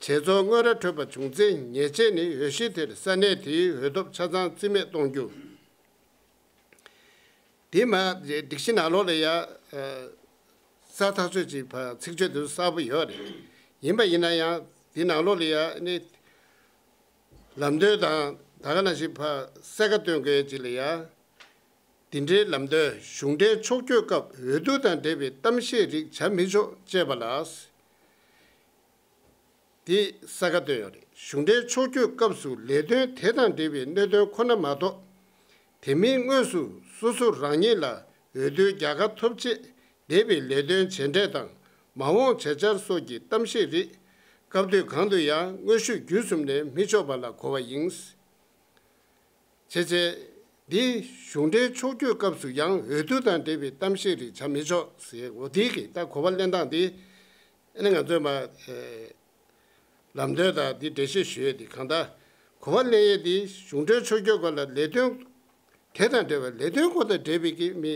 བྱེད་རྩོལ་དངོས་ར་འཕྲོད་པ་བྱུང་ཚེ་ཉེས་ཆད་ནི་འོས་གཞི་དེར་ས་གནས་དེའི་འོས་ཐོབ་ཆ་ཚང་རྩིས་མེད་གཏོང་རྒྱུ། དེ་མ་སྒྲིག་གཞི་ནང་ལོགས་ལ་ཡ། གསལ་ཐག་ཆོད་ཅིག་ཕ་ཚིག་བརྗོད་དེ་ཚོ་གསལ་པོ་ཡོད་རེད། ཡིན་པ་ཡིན་ན་ཡང་དེ་ནང་ལོགས་ལ་ཡ་ནི། ལམ་སྟོན་དང་ད་ག་ནང་བཞིན་ཕ་གསལ་ཁ་སྟོན་དགོས་ཅིག་ལ་ཡ། དེ་འདྲའི་ལམ་སྟོན་གཞུང་འབྲེལ་ཕྱོགས་བསྐྱོད་སྐབས་འོས་བསྡུ་དང་འབྲེལ་བའི་གཏམ་བཤད་རིགས་བྱ་མི་ཆོག་ཅེས་པ་ལ། དེ་གསལ་ཁ་བཏོན་ཡོད་རེད། གཞུང་འབྲེལ་ཕྱོགས་བསྐྱོད་སྐབས་སུ་ལས་དོན་དེ་དང་འབྲེལ་བའི་གནད་དོན་ཁོ་ན་མ་གཏོགས། དེ་མིན་དངོས་སུ་སོ་སོ་རང་ཉིད་ལ་འོས་བསྡུའི་རྒྱལ་ཁ་ཐོབ་ཆེད་འདས་པའི་ལས་དོན་བྱས་འབྲས་དང་མ་འོངས་བྱེད་འཆར་སོགས་ཀྱི་གཏམ་བཤད་རིགས་སྐབས་དུས་གང་དུ་ཡང་དངོས་ཤུགས་བརྒྱུད་གསུམ་ནས་མི་ཆོག་པ་ལ་གོ་བ་ཡིན། བྱས་ཚེ། འདི་གཞུང་འབྲེལ་ཕྱོགས་བསྐྱོད་སྐབས་སུ་ཡང་འོས་བསྡུ་དང་འབྲེལ་བའི་གཏམ་བཤད་རིགས་བྱ་མི་ཆོག་ཟེར། འོ་འདི་གི་ད་གོ་བ་ལེན་སྟངས་འདི། ཨ་ནི་ང་ཚོས་མ། ལམ་སྟོན་དང་འདི་འགྲེལ་བཤད་ཞུ་ཡས་འདི་གང་ལྟར། གོ་བ་ལེན་ཡས་འདི་གཞུང་འབྲེལ་ཕྱོགས་བསྐྱོད་སྐོར་ལ་ལས་དོན། དེ་དང་འབྲེལ་བའི་ལས་དོན་སྐོར་དང་འབྲེལ་བའི་གི་མི།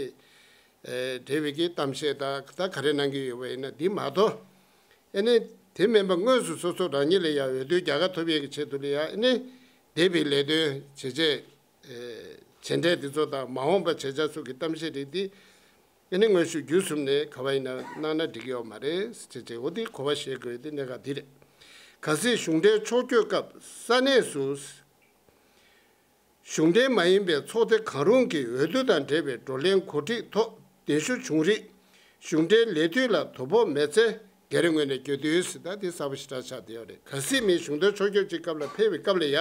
འབྲེལ་བའི་གི་གཏམ་བཤད་དང་ད་ག་རེ་གནང་གི་ཡོད་པ་ཡིན་ན་འདི་མ་གཏོགས། ཨ་ནི། དེ་མིན་པ་དངོས་སུ་སོ་སོ་རང་ཉིད་ལ་ཡང་འོས་བསྡུའི་རྒྱལ་ཁ་ཐོབ་ཡས་ཀྱི་ཆེད་དུ་ལ་ཡང་ཨ་ནི། འདས་པའི་ལས་དོན་བྱས་རྗེས། བྱས་འབྲས་འདི་ཚོ་དང་མ་འོངས་པ་བྱེད་འཆར་སོགས་ཀྱི་གཏམ་བཤད་རིགས་འདི། ཨ་ནི་དངོས་ཤུགས་བརྒྱུད་གསུམ་ནས་ག་བ་ཡིན་ན་གནང་ན་འགྲིག་གི་ཡོད་མ་རེད་ཟེར་བྱས་འོ་འདི་གོ་བ་བཞེས་དགོས་འདི་གནད་འགག་འདི་རེད། གལ་སྲིད་གཞུང་འབྲེལ་ཕྱོགས་བསྐྱོད་སྐབས་ས་གནས་སུ། གཞུང་འབྲེལ་མ་ཡིན་པའི་ཚོགས་སྡེ་གང་རུང་གི་འོས་བསྡུ་དང་འབྲེལ་བའི་བགྲོ་གླེང་གོ་སྒྲིག་ཐོག་གདན་ཞུ་བྱུང་རིགས། གཞུང་འབྲེལ་ལས་དུས་ལ་དོ་ཕོག་མེད་ཚེ་སྒེར་ངོས་ནས་བསྐྱོད་དུས་ཟེར་ད་དེ་གསལ་པོ་ཞེ་དྲག་ཆགས་བསྡད་ཡོད་རེད། གལ་སྲིད་མི་གཞུང་འབྲེལ་ཕྱོགས་བསྐྱོད་ཅིག་སྐབས་ལ་ཕེབས་པའི་སྐབས་ལ་ཡ།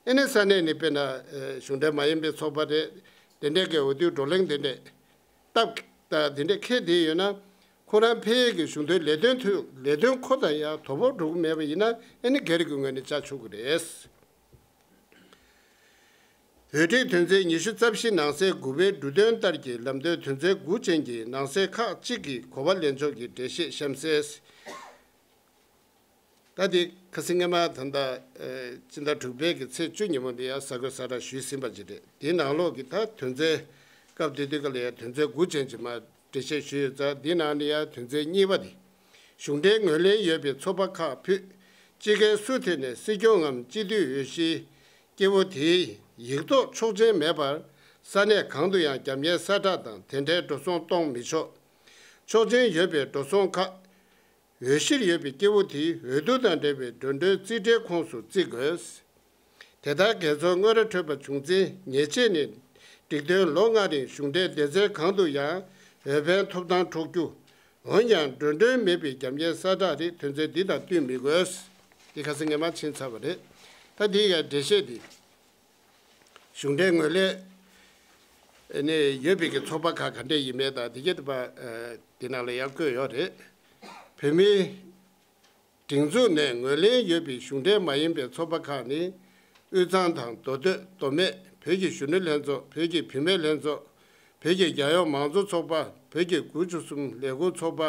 ཨ་ནི་ས་གནས་ནས་དཔེར་ན་གཞུང་འབྲེལ་མ་ཡིན་པའི་ཚོགས་པ་རེད། དེ་འདྲས་ཀྱི་འོས་བསྡུའི་བགྲོ་གླེང་དེ་འདྲས་སྟབས་དང་དེ་འདྲས་འཁེལ་བསྡད་ཡོད་ན། ཁོ་རང་ཕེབས་ཡས་ཀྱི་གཞུང་འབྲེལ་ལས་དོན་དུ་ལས་དོན་ཁོ་དང་ཡང་དོ་ཕོག་འགྲོ་གི་མེད་པ་ཡིན་ན་ཨ་ནི་སྒེར་གྱི་ངོས་ནས་བཅར་ཆོག་གི་རེད། འོས་སྒྲིག་དོན་ཚན་ཉི་ཤུ་རྩ་བཞི་ནང་གསེས་དགུ་པའི་འབྲུ་དོན་ལྟར་གྱི་ལམ་སྟོན་དོན་ཚན་དགུ་ཅན་གྱི་ནང་གསེས་ཁག་གཅིག་གི་གོ་བ་ལེན་ཕྱོགས་ཀྱི་འགྲེལ་བཤད་གཤམ་གསལ། ད་དེ་ཁ་སང་སྔ་མ་ད་ལྟ་སྤྱི་ཟླ་དྲུག་པའི་གི་ཚེས་བཅུ་ཉིན་མོ་འདི་ཡང་གསར་འགོད་གསལ་བསྒྲགས་ཞུས་ཟིན་པ་ཅིག་རེད། དེའི་ནང་ལོགས་ཀྱི་ད་དོན་ཚན་སྐབས་དེ་དུས་སྐབས་ལ་ཡང་དོན་ཚན་དགུ་ཅན་ཅིག་མ་འགྲེལ་བཤད་ཞུས་ཡོད་ཙང་དེའི་ནང་ནས་ཡང་དོན་ཚན་གཉིས་པ་དེ། གཞུང་འབྲེལ་ངོས་ལེན་ཡོད་པའི་ཚོགས་པ་ཁག་ཕུད་སྤྱི་སྒེར་སུ་དེ་ནས་སྲིད་སྐྱོང་ངམ་སྤྱི་འཐུས་འོས་གཞིའི་སྐྱེ་བོ་དེའི་ཡིག་ཐོག་ཆོག་མཆན་མེད་པར་ས་གནས་གང་དུ་ཡང་རྒྱབ་གཉེར་གསལ་བསྒྲགས་དང་དེ་འབྲེལ་འགྲོ་སོང་གཏོང་མི་ཆོག་ཆོག་མཆན་ཡོད་པའི་འགྲོ་སོང་ཁག་འོས་གཞིར་ཡོད་པའི་སྐྱེ་བོ་དེའི་འོས་བསྡུ་དང་འབྲེལ་བའི་འགྲོ་གྲོན་རྩིས་ཁྲའི་ཁོངས་སུ་བརྩི་དགོས། དེ་ལྟར་འགལ་འཛོལ་དངོས་ར་འཕྲོད་པ་བྱུང་ཚེ་ཉེས་ཆད་ནི། སྒྲིག་དོན་ལོ་ལྔ་རིང་གཞུང་འབྲེལ་སྡེ་ཚན་གང་དུ་ཡང་འོས་འཕེན་ཐོབ་ཐང་འཕྲོག་རྒྱུ། འོན་ཀྱང་འགྲོ་གྲོན་མེད་པའི་རྒྱབ་གཉེར་གསལ་བསྒྲགས་རིགས་དོན་ཚན་འདི་དང་བསྟུན་མི་དགོས། འདི་ཁ་སང་སྔོན་མ་ཕྱིན་ཚར་བ་རེད། ད་འདི་ཡང་འགྲེལ་བཤད་འདི། གཞུང་འབྲེལ་ངོས་ལེན། ནས་ཡོད་པའི་གི་ཚོགས་པ་ཁག་ག་འདྲས་ཡིན་མིན་དང་དེ་གྱད་དེ་པ། དེ་ནང་ལ་ཡང་བཀོད་ཡོད་རེད། བོད་མིའི་སྒྲིག་འཛུགས་ནས་ངོས་ལེན་ཡོད་པའི་གཞུང་འབྲེལ་མ་ཡིན་པའི་ཚོགས་པ་ཁག་ནི། དབུས་གཙང་དང་མདོ་སྟོད་མདོ་སྨད་བོད་ཀྱི་གཞོན་ནུ་ལྷན་ཚོགས། བོད་ཀྱི་བུད་མེད་ལྷན་ཚོགས། བོད་ཀྱི་རྒྱལ་ཡོངས་མང་གཙོ་ཚོགས་པ། བོད་ཀྱི་དགུ་བཅུ་གསུམ་ལས་འགུལ་ཚོགས་པ།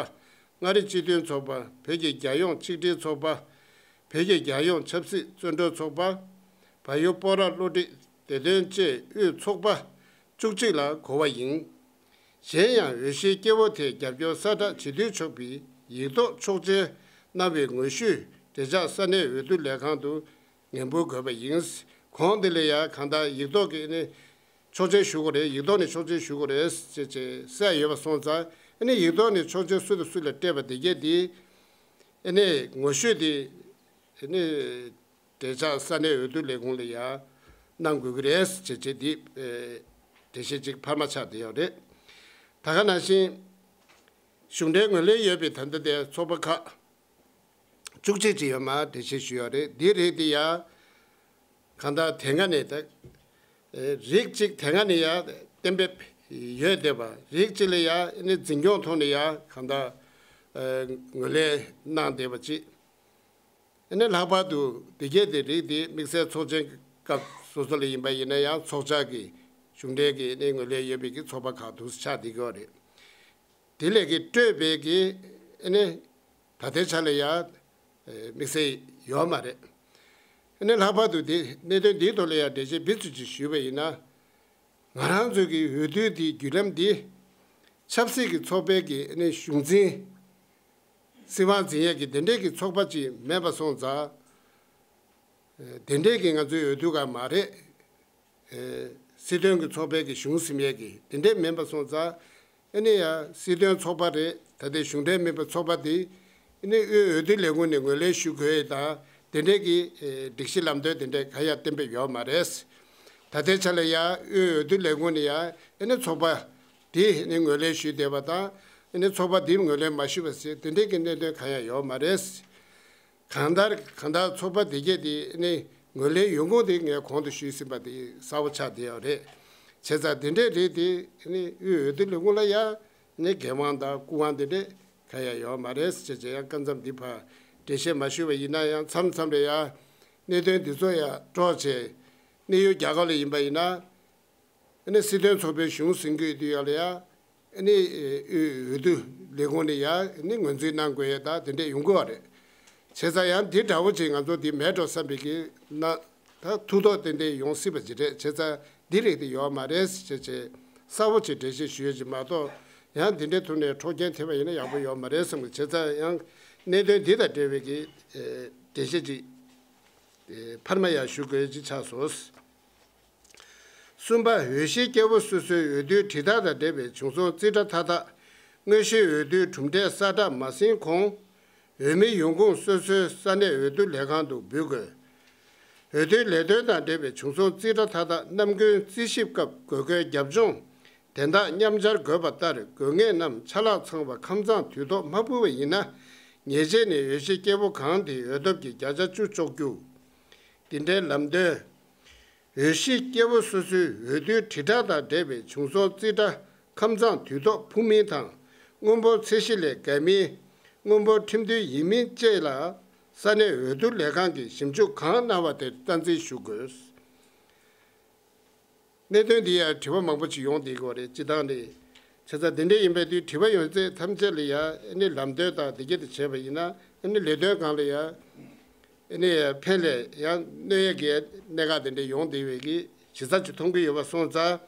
མངའ་རིས་སྤྱི་མཐུན་ཚོགས་པ། བོད་ཀྱི་རྒྱལ་ཡོངས་ཆིག་སྒྲིལ་ཚོགས་པ། བོད་ཀྱི་རྒྱལ་ཡོངས་ཆབ་སྲིད་བཙོན་གྲོལ་ཚོགས་པ། བལ་ཡུལ་སྤོག་ར་བློ་སྒྲིག་བདེ་དོན་བཅས་དབུས་ཚོགས་པ་བཅུ་གཅིག་ལ་གོ་བ་ཡིན། གཞན་ཡང་འོས་གཞིའི་སྐྱེ་བོ་དེས་རྒྱབ་སྐྱོར་གསལ་བསྒྲགས་བྱེད་དུས་ཆོག་པའི་ཡིག་ཐོག་ཆོག་མཆན་གནང་བའི་ངོ་བཤུས་འབྲེལ་ཆགས་ས་གནས་འོས་བསྡུ་ལས་ཁང་དུ་ངེས་འབུལ་དགོས་པ་ཡིན། གོང་འདི་ལ་ཡང་གང་ལྟར་ཡིག་ཐོག་གི་ནི་ཆོག་མཆན་ཞུ་དགོས་རེད། ཡིག་ཐོག་ནས་ཆོག་མཆན་ཞུ་དགོས་རེད་ཅེས་ཅེས་གསལ་ཡོད་པ་སོང་ཙང་ ཨ་ནི་ཡིག་ཐོག་ནས་ཆོག་མཆན་སུ་དང་སུ་ལ་སྤྲད་པ་དེ་གས་དེ་ཨ་ནི་ངོ་བཤུས་དེ་ཨ་ནི་འབྲེལ་ཆགས་ས་གནས་འོས་བསྡུ་ལས་ཁུངས་ལ་ཡང་གནང་དགོས་ཀྱི་རེད་ཟེར་བྱས་བྱས་འདི་འགྲེལ་བཤད་ཅིག་འཕར་མ་ཆགས་བསྡད་ཡོད་རེད། ད་ག་ནང་བཞིན་གཞུང་འབྲེལ་ངོས་ལེན་ཡོད་པའི་ད་ལྟ་དེ་ཚོགས་པ་ཁག་བཅུ་གཅིག་ཅིག་ཡོད་མ་འགྲེལ་བཤད་ཞུས་ཡོད་རེད། འདི་རིགས་དེ་ཡང་གང་ལྟར་དེ་སྔ་ནས་ད་རིགས་གཅིག་དེ་སྔ་ནས་ཡང་གཏན་འབེབས་ཡོད་བསྡད་པ། རིགས་གཅིག་ལ་ཡང་ནི་འཛིན་སྐྱོང་ཐོག་ནས་ཡང་གང་ལྟར་ངོས་ལེན་གནང་བསྡད་པ་གཅིག་ཨ་ནི་ལྷག་པར་དུ་དེ་གས་དེ་རིགས་དེ་དམིགས་བསལ་ཚོགས་ཆེན་སྐབས་སོ་སོ་ལ་ཡིན་པ་ཡིན་ན་ཡང་ཚོགས་བཅར་གྱི་གཞུང་འབྲེལ་གྱི་ཨ་ནི་ངོས་ལེན་ཡོད་པའི་གི་ཚོགས་པ་ཁག་ཏུ་ཆགས་བསྡད་ཀྱི་ཡོད་རེད། དེ་ལས་ཀྱི་སྤྲོས་པའི་གི་ཨ་ནི་ད་ལྟའི་ཆ་ལ་ཡང་དམིགས་བསལ་ཡོད་མ་རེད། ཨ་ནི་ལྷག་པར་དུ་དེ་གནད་དོན་འདིའི་ཐོག་ལ་ཡང་འགྲེལ་བཤད་བེད་སྤྱོད་ཅིག་ཞུས་པ་ཡིན་ན། ང་རང་ཚོའི་གི་འོས་བསྡུ་དེའི་བརྒྱུད་ལམ་འདི་ཆབ་སྲིད་ཀྱི་ཚོགས་པའི་གི་ཨ་ནི་གཞུང་འཛིན་སྲིད་དབང་འཛིན་ཡས་ཀྱི་དེ་འདྲའི་གི་ཚོགས་པ་ཅིག་མེད་པ་སོང་ཙང་། དེ་འདྲའི་གི་ང་ཚོའི་འོས་བསྡུ་ཁང་མ་རེད། སྲིད་དོན་གྱི་ཚོགས་པའི་གི་གཞུང་ཟིན་ཡས་ཀྱི་དེ་འདྲའི་མིན་པ་སོང་ཙང་། ཨ་ནི་ཡང་སྲིད་དོན་ཚོགས་པ་རེད། ད་ལྟའི་གཞུང་འབྲེལ་མིན་པའི་ཚོགས་པ་དེ་ཨ་ནི་དབུས་འོས་བསྡུ་ལས་ཁུངས་ནས་ངོས་ལེན་ཞུ་དགོས་ཡས་དང་དེ་འདྲའི་གི་སྒྲིག་གཞི་ལམ་སྟོན་དེ་འདྲའི་གང་ཡང་གཏན་འབེབས་ཡོད་མ་རེད། ད་ལྟའི་ཆ་ལ་ཡང་དབུས་འོས་བསྡུ་ལས་ཁུངས་ནས་ཡང་ཨ་ནི་ཚོགས་པ་དེ་ཨ་ནི་ངོས་ལེན་ཞུས་བསྡད་པ་དང་ཨ་ནི་ཚོགས་པ་དེ་ངོས་ལེན་མ་ཞུས་པ་ཟེར་དེ་འདྲའི་གི་གནད་དོན་གང་ཡང་ཡོད་མ་རེད། གང་ལྟར་གང་ལྟར་ཚོགས་པ་དེ་གས་དེ་ནི་ངོས་ལེན་ཡོང་ཁུངས་དེ་ངས་གོང་དུ་ཞུས་ཟིན་པ་དེ་གསལ་པོ་ཆགས་བསྡད་ཡོད་རེད། བྱས་ཙང་དེ་འདྲས་རེད་དེ་ནི་དབུས་འོས་བསྡུ་ལས་ཁུངས་ལ་ཡང་ནི་འགན་དབང་དང་སྐུ་དབང་དེ་འདྲས་གང་ཡང་ཡོད་མ་རེད་ཟེར་བྱས་ཡང་སྐབས་མཚམས་འདི་བར་འགྲེལ་བཤད་མ་ཞུས་པ་ཡིན་ན་ཡང་མཚམས་མཚམས་ལ་ཡང་གནད་དོན་འདི་ཚོ་ཡང་སྤྲོ་བྱས་གནས་ཡུལ་རྒྱ་གར་ལ་ཡིན་པ་ཡིན་ན། ཨ་ནི་སྲིད་དོན་ཚོགས་པའི་གཞུང་ཟིན་དགོས་དུས་ཡོད་ལ་ཡ། ཨ་ནི་དབུས་འོས་བསྡུ་ལས་ཁུངས་ནས་ཡ་ཨ་ནི་ངོས་འཛིན་གནང་དགོས་ཡ་ད་དེ་འདྲས་ཡོང་གི་བ་རེད། བྱས་ཙང་ཡང་འདི་འདྲ་བོ་ཅིག་ང་ཚོ་འདི་མེད་འགྲོ་བསམ་པའི་གི་ན་ད་ཐུགས་དོགས་ཏན་ཏན་ཡོང་སྲིད་པ་ཅིག་རེད། བྱས་ཙང་འདི་རིགས་དེ་ཡོད་མ་རེད་ཟེར་བྱས་བྱས་གསལ་པོ་ཅིག་འགྲེལ་བཤད་ཞུ་ཡ་ཅིག་མ་གཏོགས་ཡང་འདི་འདྲའི་ཐོག་ནས་འཕྲོག་རྐྱེན་ཐེབས་པ་ཡིན་ན་ཡག་པོ་ཡོད་མ་རེད་བསམ་གི། བྱས་ཙང་ཡང་གནད་དོན་འདི་དང་འབྲེལ་བའི་གི་འགྲེལ་བཤད་ཅིག་འཕར་མ་ཡང་ཞུ་དགོས་ཅིག་ཆགས་སོང་། གསུམ་པ། འོས་གཞི་སྐྱེ་བོ་སོ་སོའི་འོས་བསྡུའི་དྲིལ་བསྒྲགས་དང་འབྲེལ་བའི་བྱུང་སོང་རྩིས་ཁྲ་མཐའ་དག་དངོས་གཞིའི་འོས་བསྡུའི་གྲུབ་འབྲས་གསལ་བསྒྲགས་མ་ཟིན་གོང་། འོས་མི་ཡོང་ཁུངས་སོ་སོའི་ས་གནས་འོས་བསྡུ་ལས་ཁང་དུ་འབུལ་དགོས། འོས་བསྡུའི་ལས་དོན་དང་འབྲེལ་བའི་བྱུང་སོང་རྩིས་ཁྲ་མཐའ་དག་ནམ་རྒྱུན་རྩིས་ཞིབ་སྐབས་དགོས་མཁོའི་རྒྱབ་ལྗོངས་དོན་དག་མཉམ་སྦྱར་དགོས་པ་ལྟར་དགོས་ངེས་རྣམས་ཆ་ལག་ཚང་བ་ཁམས་ཚང་དུས་ཐོག་མ་ཕུལ་བ་ཡིན་ན། ཉེས་ཆད་ནི་འོས་གཞི་སྐྱེ་བོ་གང་དེའི་འོས་ཐོབ་ཀྱི་བརྒྱ་ཆ་བཅུ་གཅོག་རྒྱུ། འདི་འདྲའི་ལམ་སྟོན། འོས་གཞི་སྐྱེ་བོ་སོ་སོའི་འོས་བསྡུའི་དྲིལ་བསྒྲགས་དང་འབྲེལ་བའི་བྱུང་སོང་རྩིས་ཁྲ་ཁམས་ཚང་དུས་ཐོག་ཕུལ་མིན་དང་། དངུལ་འབོར་ཚད་གཞི་ལས་བརྒལ་མིན། དངུལ་འབོར་ཁྲིམས་མཐུན་ཡིན་མིན་བཅས་ལ་ས་གནས་འོས་བསྡུ་ལས་ཁང་གིས་ཞིབ་འཇུག་གང་གནང་བ་དེར་རྩ་འཛིན་ཞུ་དགོས། གནད་དོན་འདི་ཡང་དྲི་བ་མང་པོ་ཅིག་ཡོང་བསྡད་ཀྱི་ཡོད་རེད། སྤྱིར་བཏང་ནས། བྱས་ཙང་འདི་འདྲ་ཡིན་པའི་དུས་དྲི་བ་ཡོང་ཚད་ཐམས་ཅད་ལ་ཡང་ཨ་ནི་ལམ་སྟོན་དང་འདི་གྱད་དུ་བྱས་པ་ཡིན་ན་ཨ་ནི་ལས་དོན་སྒང་ལ་ཡང་ཨ་ནི་ཕན་ལས་ཡང་གནོད་ཡས་ཀྱི་གནད་འགག་དེ་འདྲ་ཡོང་བསྡད་པའི་གི་གཞི་རྩ་ཅིག་མཐོང་གི་ཡོད་པ་སོང་ཙང་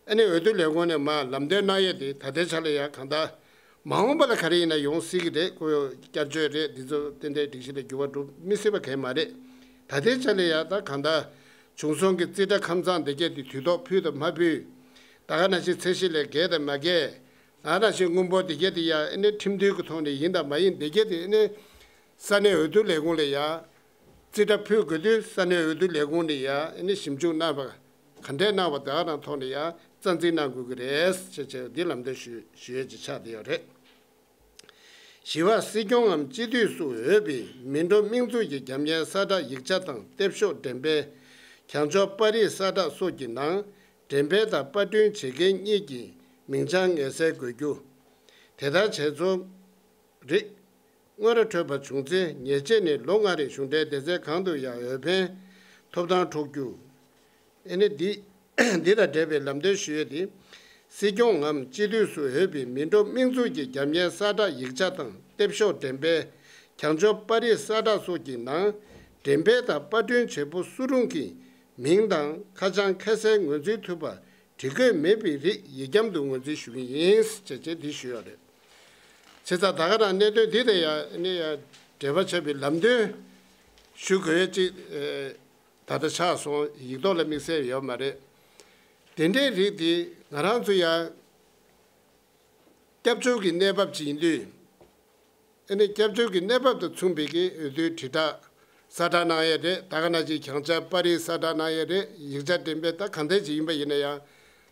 ཨ་ནི་འོས་བསྡུ་ལས་ཁུངས་ནས་མར་ལམ་སྟོན་གནང་ཡས་དེ་ད་ལྟའི་ཆ་ལ་ཡང་གང་ལྟར། མ་འོངས་པ་ལ་ག་རེ་ཡིན་ན་ཡོང་སྲིད་ཀྱི་རེད། ཁོ་བསྐྱར་བཅོས་རེད། འདི་ཚོ་ཏན་ཏན་སྒྲིག་གཞི་ལ་འགྱུར་བ་འགྲོ་མི་སྲིད་པ་གང་ཡང་མ་རེད། ད་ལྟའི་ཆ་ལ་ཡང་ད་གང་ལྟར་བྱུང་སོང་གི་རྩིས་ཁྲ་ཁམས་ཚང་འདི་གྱད་དེ་དུས་ཐོག་ཕུལ་དང་མ་ཕུལ། ད་ག་ནང་བཞིན་ཚད་གཞི་ལས་བརྒལ་དང་མ་བརྒལ། ད་ག་ནང་བཞིན་དངུལ་འབོར་འདི་གྱད་དེ་ཡང་ཨ་ནི་ཁྲིམས་མཐུན་གྱི་ཐོག་ནས་ཡིན་དང་མ་ཡིན་འདི་གྱད་དེ་ཨ་ནི་ས་གནས་འོས་བསྡུ་ལས་ཁུངས་ལ་ཡང་རྩིས་ཁྲ་ཕུལ་དགོས་དུས་ས་གནས་འོས་བསྡུ་ལས་ཁུངས་ནས་ཡང་ཨ་ནི་ཞིབ་འཇུག་གནང་བ། ག་འདྲས་གནང་བ་དེ་ག་རང་ཐོག་ནས་ཡང་རྩ་འཛིན་གནང་དགོས་ཀྱི་རེད་ཅེས་བྱས་འདི་ལམ་སྟོན་ཞུ་ཞུ་ཡས་ཀྱི་ཆགས་བསྡད་ཡོད་རེད། བཞི་པ། སྲིད་སྐྱོང་ངམ་སྤྱི་འཐུས་སུ་འོས་པའི་མི་འགྲོ་དམིགས་འཛུགས་ཀྱི་རྒྱབ་གཉེར་གསལ་བསྒྲགས་ཡིག་ཆ་དང་ལྟེབ་ཤོག་འགྲེམས་སྤེལ། གྱང་ཆོག་པར་རིས་གསལ་བསྒྲགས་སོགས་ཀྱི་ནང་འགྲེམས་སྤེལ་དང་པར་སྐྲུན་བྱེད་མཁན་གཉིས་ཀྱི་མིང་བྱང་ངེས་གསལ་དགོས་རྒྱུ། དེ་ལྟར་བྱས་ཚོ། རིགས། དངོས་ར་འཕྲོད་པ་བྱུང་ཚེ་ཉེས་ཆད་ནི་ལོ་ལྔ་རིང་གཞུང་འབྲེལ་སྡེ་ཚན་གང་དུ་ཡང་འོས་འཕེན་ཐོབ་ཐང་འཕྲོག་རྒྱུ། ཨ་ནི་འདི་འདི་དང་འབྲེལ་བའི་ལམ་སྟོན་ཞུ་ཡས་འདི། སྲིད་སྐྱོང་ངམ་སྤྱི་འཐུས་སུ་འོས་པའི་མི་འགྲོ་དམིགས་འཛུགས་ཀྱི་རྒྱབ་གཉེར་གསལ་བསྒྲགས་ཡིག་ཆ་དང་ལྟེབ་ཤོག་འགྲེམས་སྤེལ། གྱང་ཆོག་པར་རིས་གསལ་བསྒྲགས་སོགས་ཀྱི་ནང་འགྲེམས་སྤེལ་དང་པར་སྐྲུན་བྱེད་པོ་སུ་རུང་གི་མིང་དང་ཁ་བྱང་ཁ་གསལ་ངོས་འཛིན་ཐུབ་པ། བྲིས་དགོས་མེད་པའི་རིགས་ཡིག་རྒྱམ་དུ་ངོས་འཛིན་ཞུ་གི་ཡིན་ཅེས་བྱས་འདི་ཞུས་ཡོད་རེད། བྱས་ཙང་ད་ག་རང་གནད་དོན་འདི་དང་ཡང་ནི་ཡང་འབྲེལ་བ་ཆགས་པའི་ལམ་སྟོན་ཞུ་དགོས་ཅིག་ད་ལྟ་ཆགས་སོང་། ཡིག་ཐོག་ལ་དམིགས་བསལ་ཡོད་མ་རེད། དེ་འདྲའི་རིགས་དེ་ང་རང་ཚོ་ཡང་ སྐྱབས་བཅོལ་གྱི་གནས་བབ་ཅིག་ཡིན་དུས། ཨ་ནི་སྐྱབས་བཅོལ་གྱི་གནས་བབ་དང་མཚུངས་པའི་གི་འོས་བསྡུའི་དྲིལ་བསྒྲགས་གསལ་བསྒྲགས་གནང་ཡས་རེད། ད་ག་ནང་བཞིན་གྱང་ཆག་པར་རིས་གསལ་བསྒྲགས་གནང་ཡས་རེད། ཡིག་ཆ་འགྲེམས་སྤེལ་ད་གང་འདྲ་ཅིག་ཡིན་པ་ཡིན་ན་ཡང་།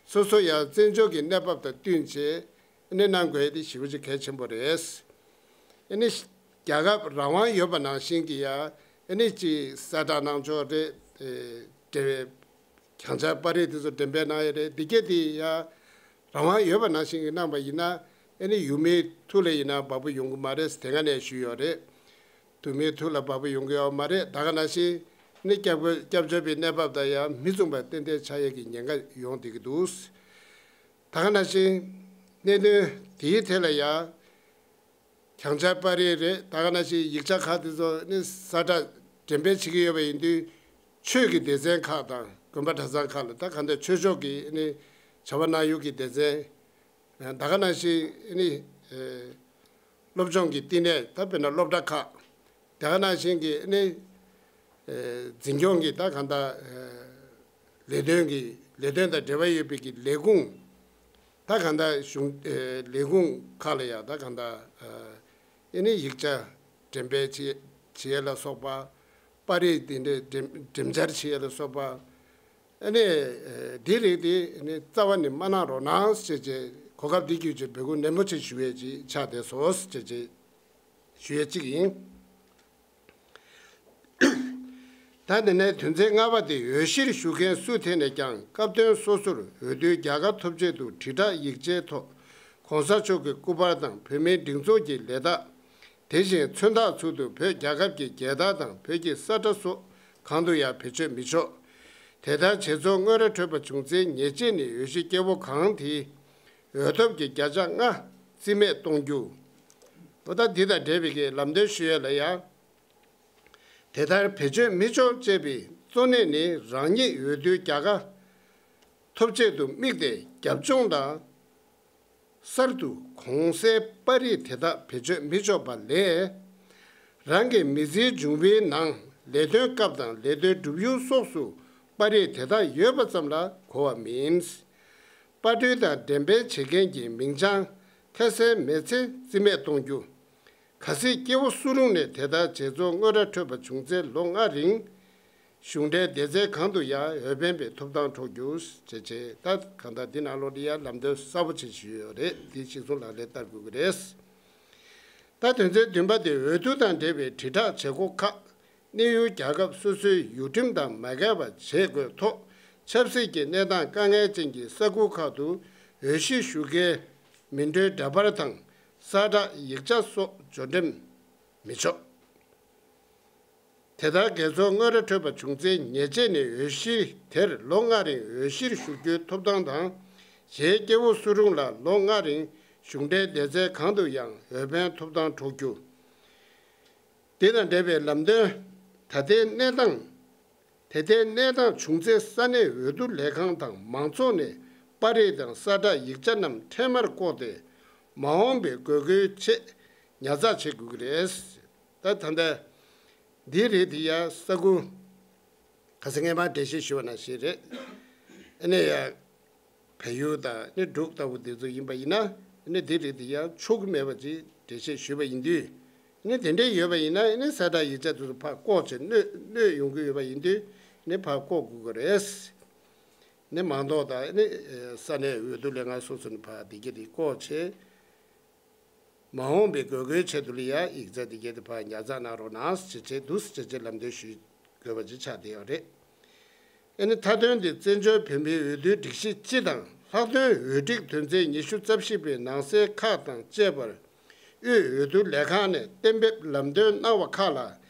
སོ་སོ་ཡང་བཙན་བྱོལ་གྱི་གནས་བབ་དང་བསྟུན་བྱས་ཨ་ནི་གནང་དགོས་ཡས་དེ་ཞེ་པོ་ཅིག་གལ་ཆེན་པོ་རེད། ཨ་ནི་རྒྱལ་ཁབ་རང་དབང་ཡོད་པ་ནང་བཞིན་གྱི་ཡང་ཨ་ནི་ཅིག་གསལ་བསྒྲགས་གནང་ཕྱོགས་རེད། དེ་དེ་བས་གང་ཆག་པར་རིས་དེ་ཚོ་འགྲེམས་སྤེལ་གནང་ཡས་རེད། འདི་གས་དེ་ཡང་རང་དབང་ཡོད་པ་ནང་བཞིན་གྱི་གནང་པ་ཡིན་ན་ཨ་ནི་ཡུལ་མིའི་ཐུགས་ལ་ཡིན་ན་བབ་པོ་ཡོང་གི་མ་རེད། དེ་སྔ་ནས་ཞུས་ཡོད་རེད། ཡུལ་མིའི་ཐུགས་ལ་བབ་པོ་ཡོང་གི་ཡོད་མ་རེད། ད་ག་ནང་བཞིན་ཨ་ནི་སྐྱབས་སྐྱབས་བཅོལ་བའི་གནས་བབ་དང་ཡང་མི་མཚུངས་པ་ཏན་ཏན་ཆགས་ཡས་ཀྱི་ཉེན་ཁ་ཡོང་བསྡད་ཀྱི་འདུག། ད་ག་ནང་བཞིན་གནད་དོན་དེའི་ཐད་ལ་ཡང་གང་ཆག་པར་རིས་རེད། ད་ག་ནང་བཞིན་ཡིག་ཆ་ཁག་དེ་ཚོ་ནི་གསལ་བསྒྲགས་འགྲེམས་སྤེལ་བྱེད་ཀྱི་ཡོད་པ་ཡིན་དུས། ཆོས་ཀྱི་སྡེ་ཚན་ཁག་དང་དགོན་པ་གྲྭ་ཚང་ཁག་ལ་ད་གང་ལྟར་ཆོས་ཕྱོགས་ཀྱི་ནི་བྱ་བ་གནང་ཡུལ་གྱི་སྡེ་ཚན། ད་ག་ནང་བཞིན་ནི་སློབ་སྦྱོང་གི་བསྟི་གནས་ད་དཔེར་ན་སློབ་གྲྭ་ཁག། དེ་ག་ནང་བཞིན་གྱི་ནི་འཛིན་སྐྱོང་གི་ད་གང་ལྟར་ལས་དོན་གྱི་ལས་དོན་དང་འབྲེལ་བ་ཡོད་པའི་གི་ལས་ཁུངས། ད་གང་ལྟར་གཞུང་ལས་ཁུངས་ཁག་ལ་ཡང་ད་གང་ལྟར་ཨ་ནི་ཡིག་ཆ་འགྲེམས་སྤེལ་བྱེད་བྱེད་ཡས་ལ་སོགས་པ། པར་རིས་འདི་འདྲའི་འགྲེམས་འགྲེམས་འཆར་བྱེད་ཡས་ལ་སོགས་པ། ཨ་ནི་འདི་རིགས་འདི་ནི་རྩ་བ་ནས་མ་གནང་རོགས་གནང་ཞེས་བྱས་གོ་སྐབས་འདི་བརྒྱུད་བྱས་འབོད་སྐུལ་ནན་པོ་ཅིག་ཞུ་ཡས་ཅིག་ཆགས་བསྡད་སོང་ཞེས་བྱས་ཞུ་ཡས་ཅིག་ཡིན། ད་དེ་ནས་དོན་ཚན་ལྔ་པ་དེ་འོས་གཞིར་ཞུགས་མཁན་སུ་དེ་ནས་ཀྱང་སྐབས་དོན་སོ་སོར་འོས་བསྡུའི་རྒྱལ་ཁ་ཐོབ་ཆེད་དུ་དྲིལ་བསྒྲགས་ཡིག་ཆའི་ཐོག་གོང་ས་མཆོག་གི་སྐུ་པར་དང་བོད་མིའི་སྒྲིག་འཛུགས་ཀྱི་ལས་རྟགས། དེ་བཞིན་མཚོན་རྟགས་ཚུལ་དུ་བོད་རྒྱལ་ཁབ་ཀྱི་རྒྱལ་དར་དང་བོད་ཀྱི་ས་ཁྲ་སོགས་གང་དུ་ཡང་བེད་སྤྱོད་མི་ཆོག། དེ་ལྟར་བྱེད་རྫོགས་དངོས་ར་འཕྲོད་པ་བྱུང་ཚེ་ཉེས་ཆད་ནི་འོས་གཞི་སྐྱེ་བོ་གང་དེའི་འོས་ཐོབ་ཀྱི་བརྒྱ་ཆ་ལྔ་རྩིས་མེད་གཏོང་རྒྱུ། འོ་ད་འདི་དང་འབྲེལ་བའི་གི་ལམ་སྟོན་ཞུ་ཡས་ལ་ཡང་། དེ་ལྟར་བེད་སྤྱོད་མི་ཆོག་ཅེས་པའི་གཙོ་གནད་ནི་རང་ཉིད་འོས་བསྡུའི་རྒྱལ་ཁ་ཐོབ་ཆེད་དུ་དམིགས་ཏེ་རྒྱབ་ལྗོངས་དང་། གསར་དུ་གོང་གསལ་པར་རིས་དེ་དག་བེད་སྤྱོད་མི་ཆོག་པ་ལས། རང་གི་མི་ཚེའི་འབྱུང་བའི་ནང་ལས་དོན་སྐབས་དང་ལས་དོན་སྒྲུབ་ཡུལ་སོགས་སུ་པར་རིས་དེ་དག་ཡོད་པ་ཙམ་ལ་གོ་བ་མིན། པར་སྐྲུན་དང་འགྲེམས་སྤེལ་བྱེད་མཁན་གྱི་མིང་བྱང་ཁ་གསལ་མེད་ཚེ་རྩིས་མེད་གཏོང་རྒྱུ། གལ་སྲིད་སྐྱེ་བོ་སུ་རུང་ནས་དེ་ལྟར་བྱེད་རྫོགས་དངོས་ར་འཕྲོད་པ་བྱུང་ཚེ་ལོ་ལྔ་རིང་། གཞུང་འབྲེལ་སྡེ་ཚན་གང་དུ་ཡང་འོས་འཕེན་པའི་ཐོབ་ཐང་འཕྲོག་རྒྱུ་ཞེས་བྱས། ད་གང་ལྟར་འདི་ནང་ལོགས་ལ་ཡང་ལམ་སྟོན་གསལ་པོ་ཅིག་ཞུས་ཡོད་རེད། འདི་གཅིག་མཚུངས་ལག་ལེན་བསྟར་དགོས་ཀྱི་རེད། ད་དོན་ཚན་བདུན་པ་དེ་འོས་བསྡུ་དང་འབྲེལ་བའི་དྲིལ་བསྒྲགས་བྱེད་སྒོ་ཁག་གནས་ཡུལ་རྒྱལ་ཁབ་སོ་སོའི་ཡུལ་ཁྲིམས་དང་མ་འགལ་བ་བྱེད་དགོས་ཐོག་ཆབ་སྲིད་ཀྱི་གནས་སྟངས་དཀའ་ངལ་ཅན་གྱི་ས་ཁུལ་ཁག་ཏུ་འོས་གཞིར་ཞུགས་མཁན་མི་འགྲོའི་འདྲ་པར་དང་གསལ་བསྒྲགས་ཡིག་ཆ་སོགས་འབྱོར་འགྲེམས་མི་ཆོག། དེ་ལྟར་དགེ་ཚོགས་དངོས་ར་འཕྲོད་པ་བྱུང་ཚེ་ཉེས་ཆད་ནི་འོས་གཞི་དེར་ལོ་ལྔ་རིང་འོས་གཞིར་ཞུགས་རྒྱུའི་ཐོབ་ཐང་དང་། གཞན་སྐྱེ་བོ་སུ་རུང་ལ་ལོ་ལྔ་རིང་གཞུང་འབྲེལ་སྡེ་ཚན་གང་དུ་ཡང་འོས་འཕེན་ཐོབ་ཐང་འཕྲོག་རྒྱུ། དེ་དང་འབྲེལ་བའི་ལམ་སྟོན། ད་ལྟའི་གནས་སྟངས། དེ་ལྟའི་གནས་སྟངས་བྱུང་ཚེ་ས་གནས་འོས་བསྡུ་ལས་ཁང་དང་མང་ཚོགས་ནས་པར་རིས་དང་གསལ་བསྒྲགས་ཡིག་ཆ་རྣམས་འཕྲལ་མར་བཀོག་སྟེ་མ་འོངས་པའི་དགོས་མཁོའི་ཆེད་ཉར་ཚགས་བྱེད་དགོས་ཀྱི་རེད། ད་ད་ལྟ་འདི་རེད། དེ་ཡང་ས་ཁུལ་ཁ་སང་ངས་མར་འགྲེལ་བཤད་ཞུས་པ་ནང་བཞིན་རེད། ཨ་ནི་ཡང་བལ་ཡུལ་དང་ནི་འབྲུག་ལྟ་བུ་འདི་ཚོ་ཡིན་པ་ཡིན་ན་ནི་འདི་རིགས་དེ་ཡང་ཆོག་གི་མེད་པ་ཅིག་འགྲེལ་བཤད་ཞུས་པ་ཡིན་དུས། ནི་དེ་འདྲས་ཡོད་པ་ཡིན་ན་ནི་གསལ་བསྒྲགས་ཡིག་ཆ་དེ་ཚོ་ཕར་བཀོག་བྱས་གནོད་གནོད་ཡོང་གི་ཡོད་པ་ཡིན་དུས་ནི་ཕར་བཀོག་དགོས་ཀྱི་རེད། ནི་མང་ཚོགས་དང་ནི་ས་གནས་འོས་བསྡུ་ལས་ཁང་སོ་སོ་ནས་ཕར་འདི་ག་དེ་བཀོག་བྱས། མ་འོངས་པའི་དགོས་མཁོའི་ཆེད་དུ་ལ་ཡང་ཡིག་ཆ་འདི་ག་དེ་ཕར་ཉར་ཚགས་གནང་རོགས་གནང་ཞེས་བྱས་འདུག་ཟེར་བྱས་ལམ་སྟོན་ཞུ་དགོས་པ་ཅིག་ཆགས་བསྡད་ཡོད་རེད། ཨ་ནི་མཐའ་དོན་འདི་བཙན་བྱོལ་བོད་མིའི་འོས་བསྡུའི་སྒྲིག་གཞི་སྤྱི་དང་ལྷག་དོན་འོས་སྒྲིག་དོན་ཚན་ཉི་ཤུ་རྩ་བཞི་པའི་ནང་གསེས་ཁག་དང་བཅས་པར་དབུས་འོས་བསྡུ་ལས་ཁང་ནས་གཏན་འབེབས་ལམ་སྟོན་གནང་བ་ཁག་ལ་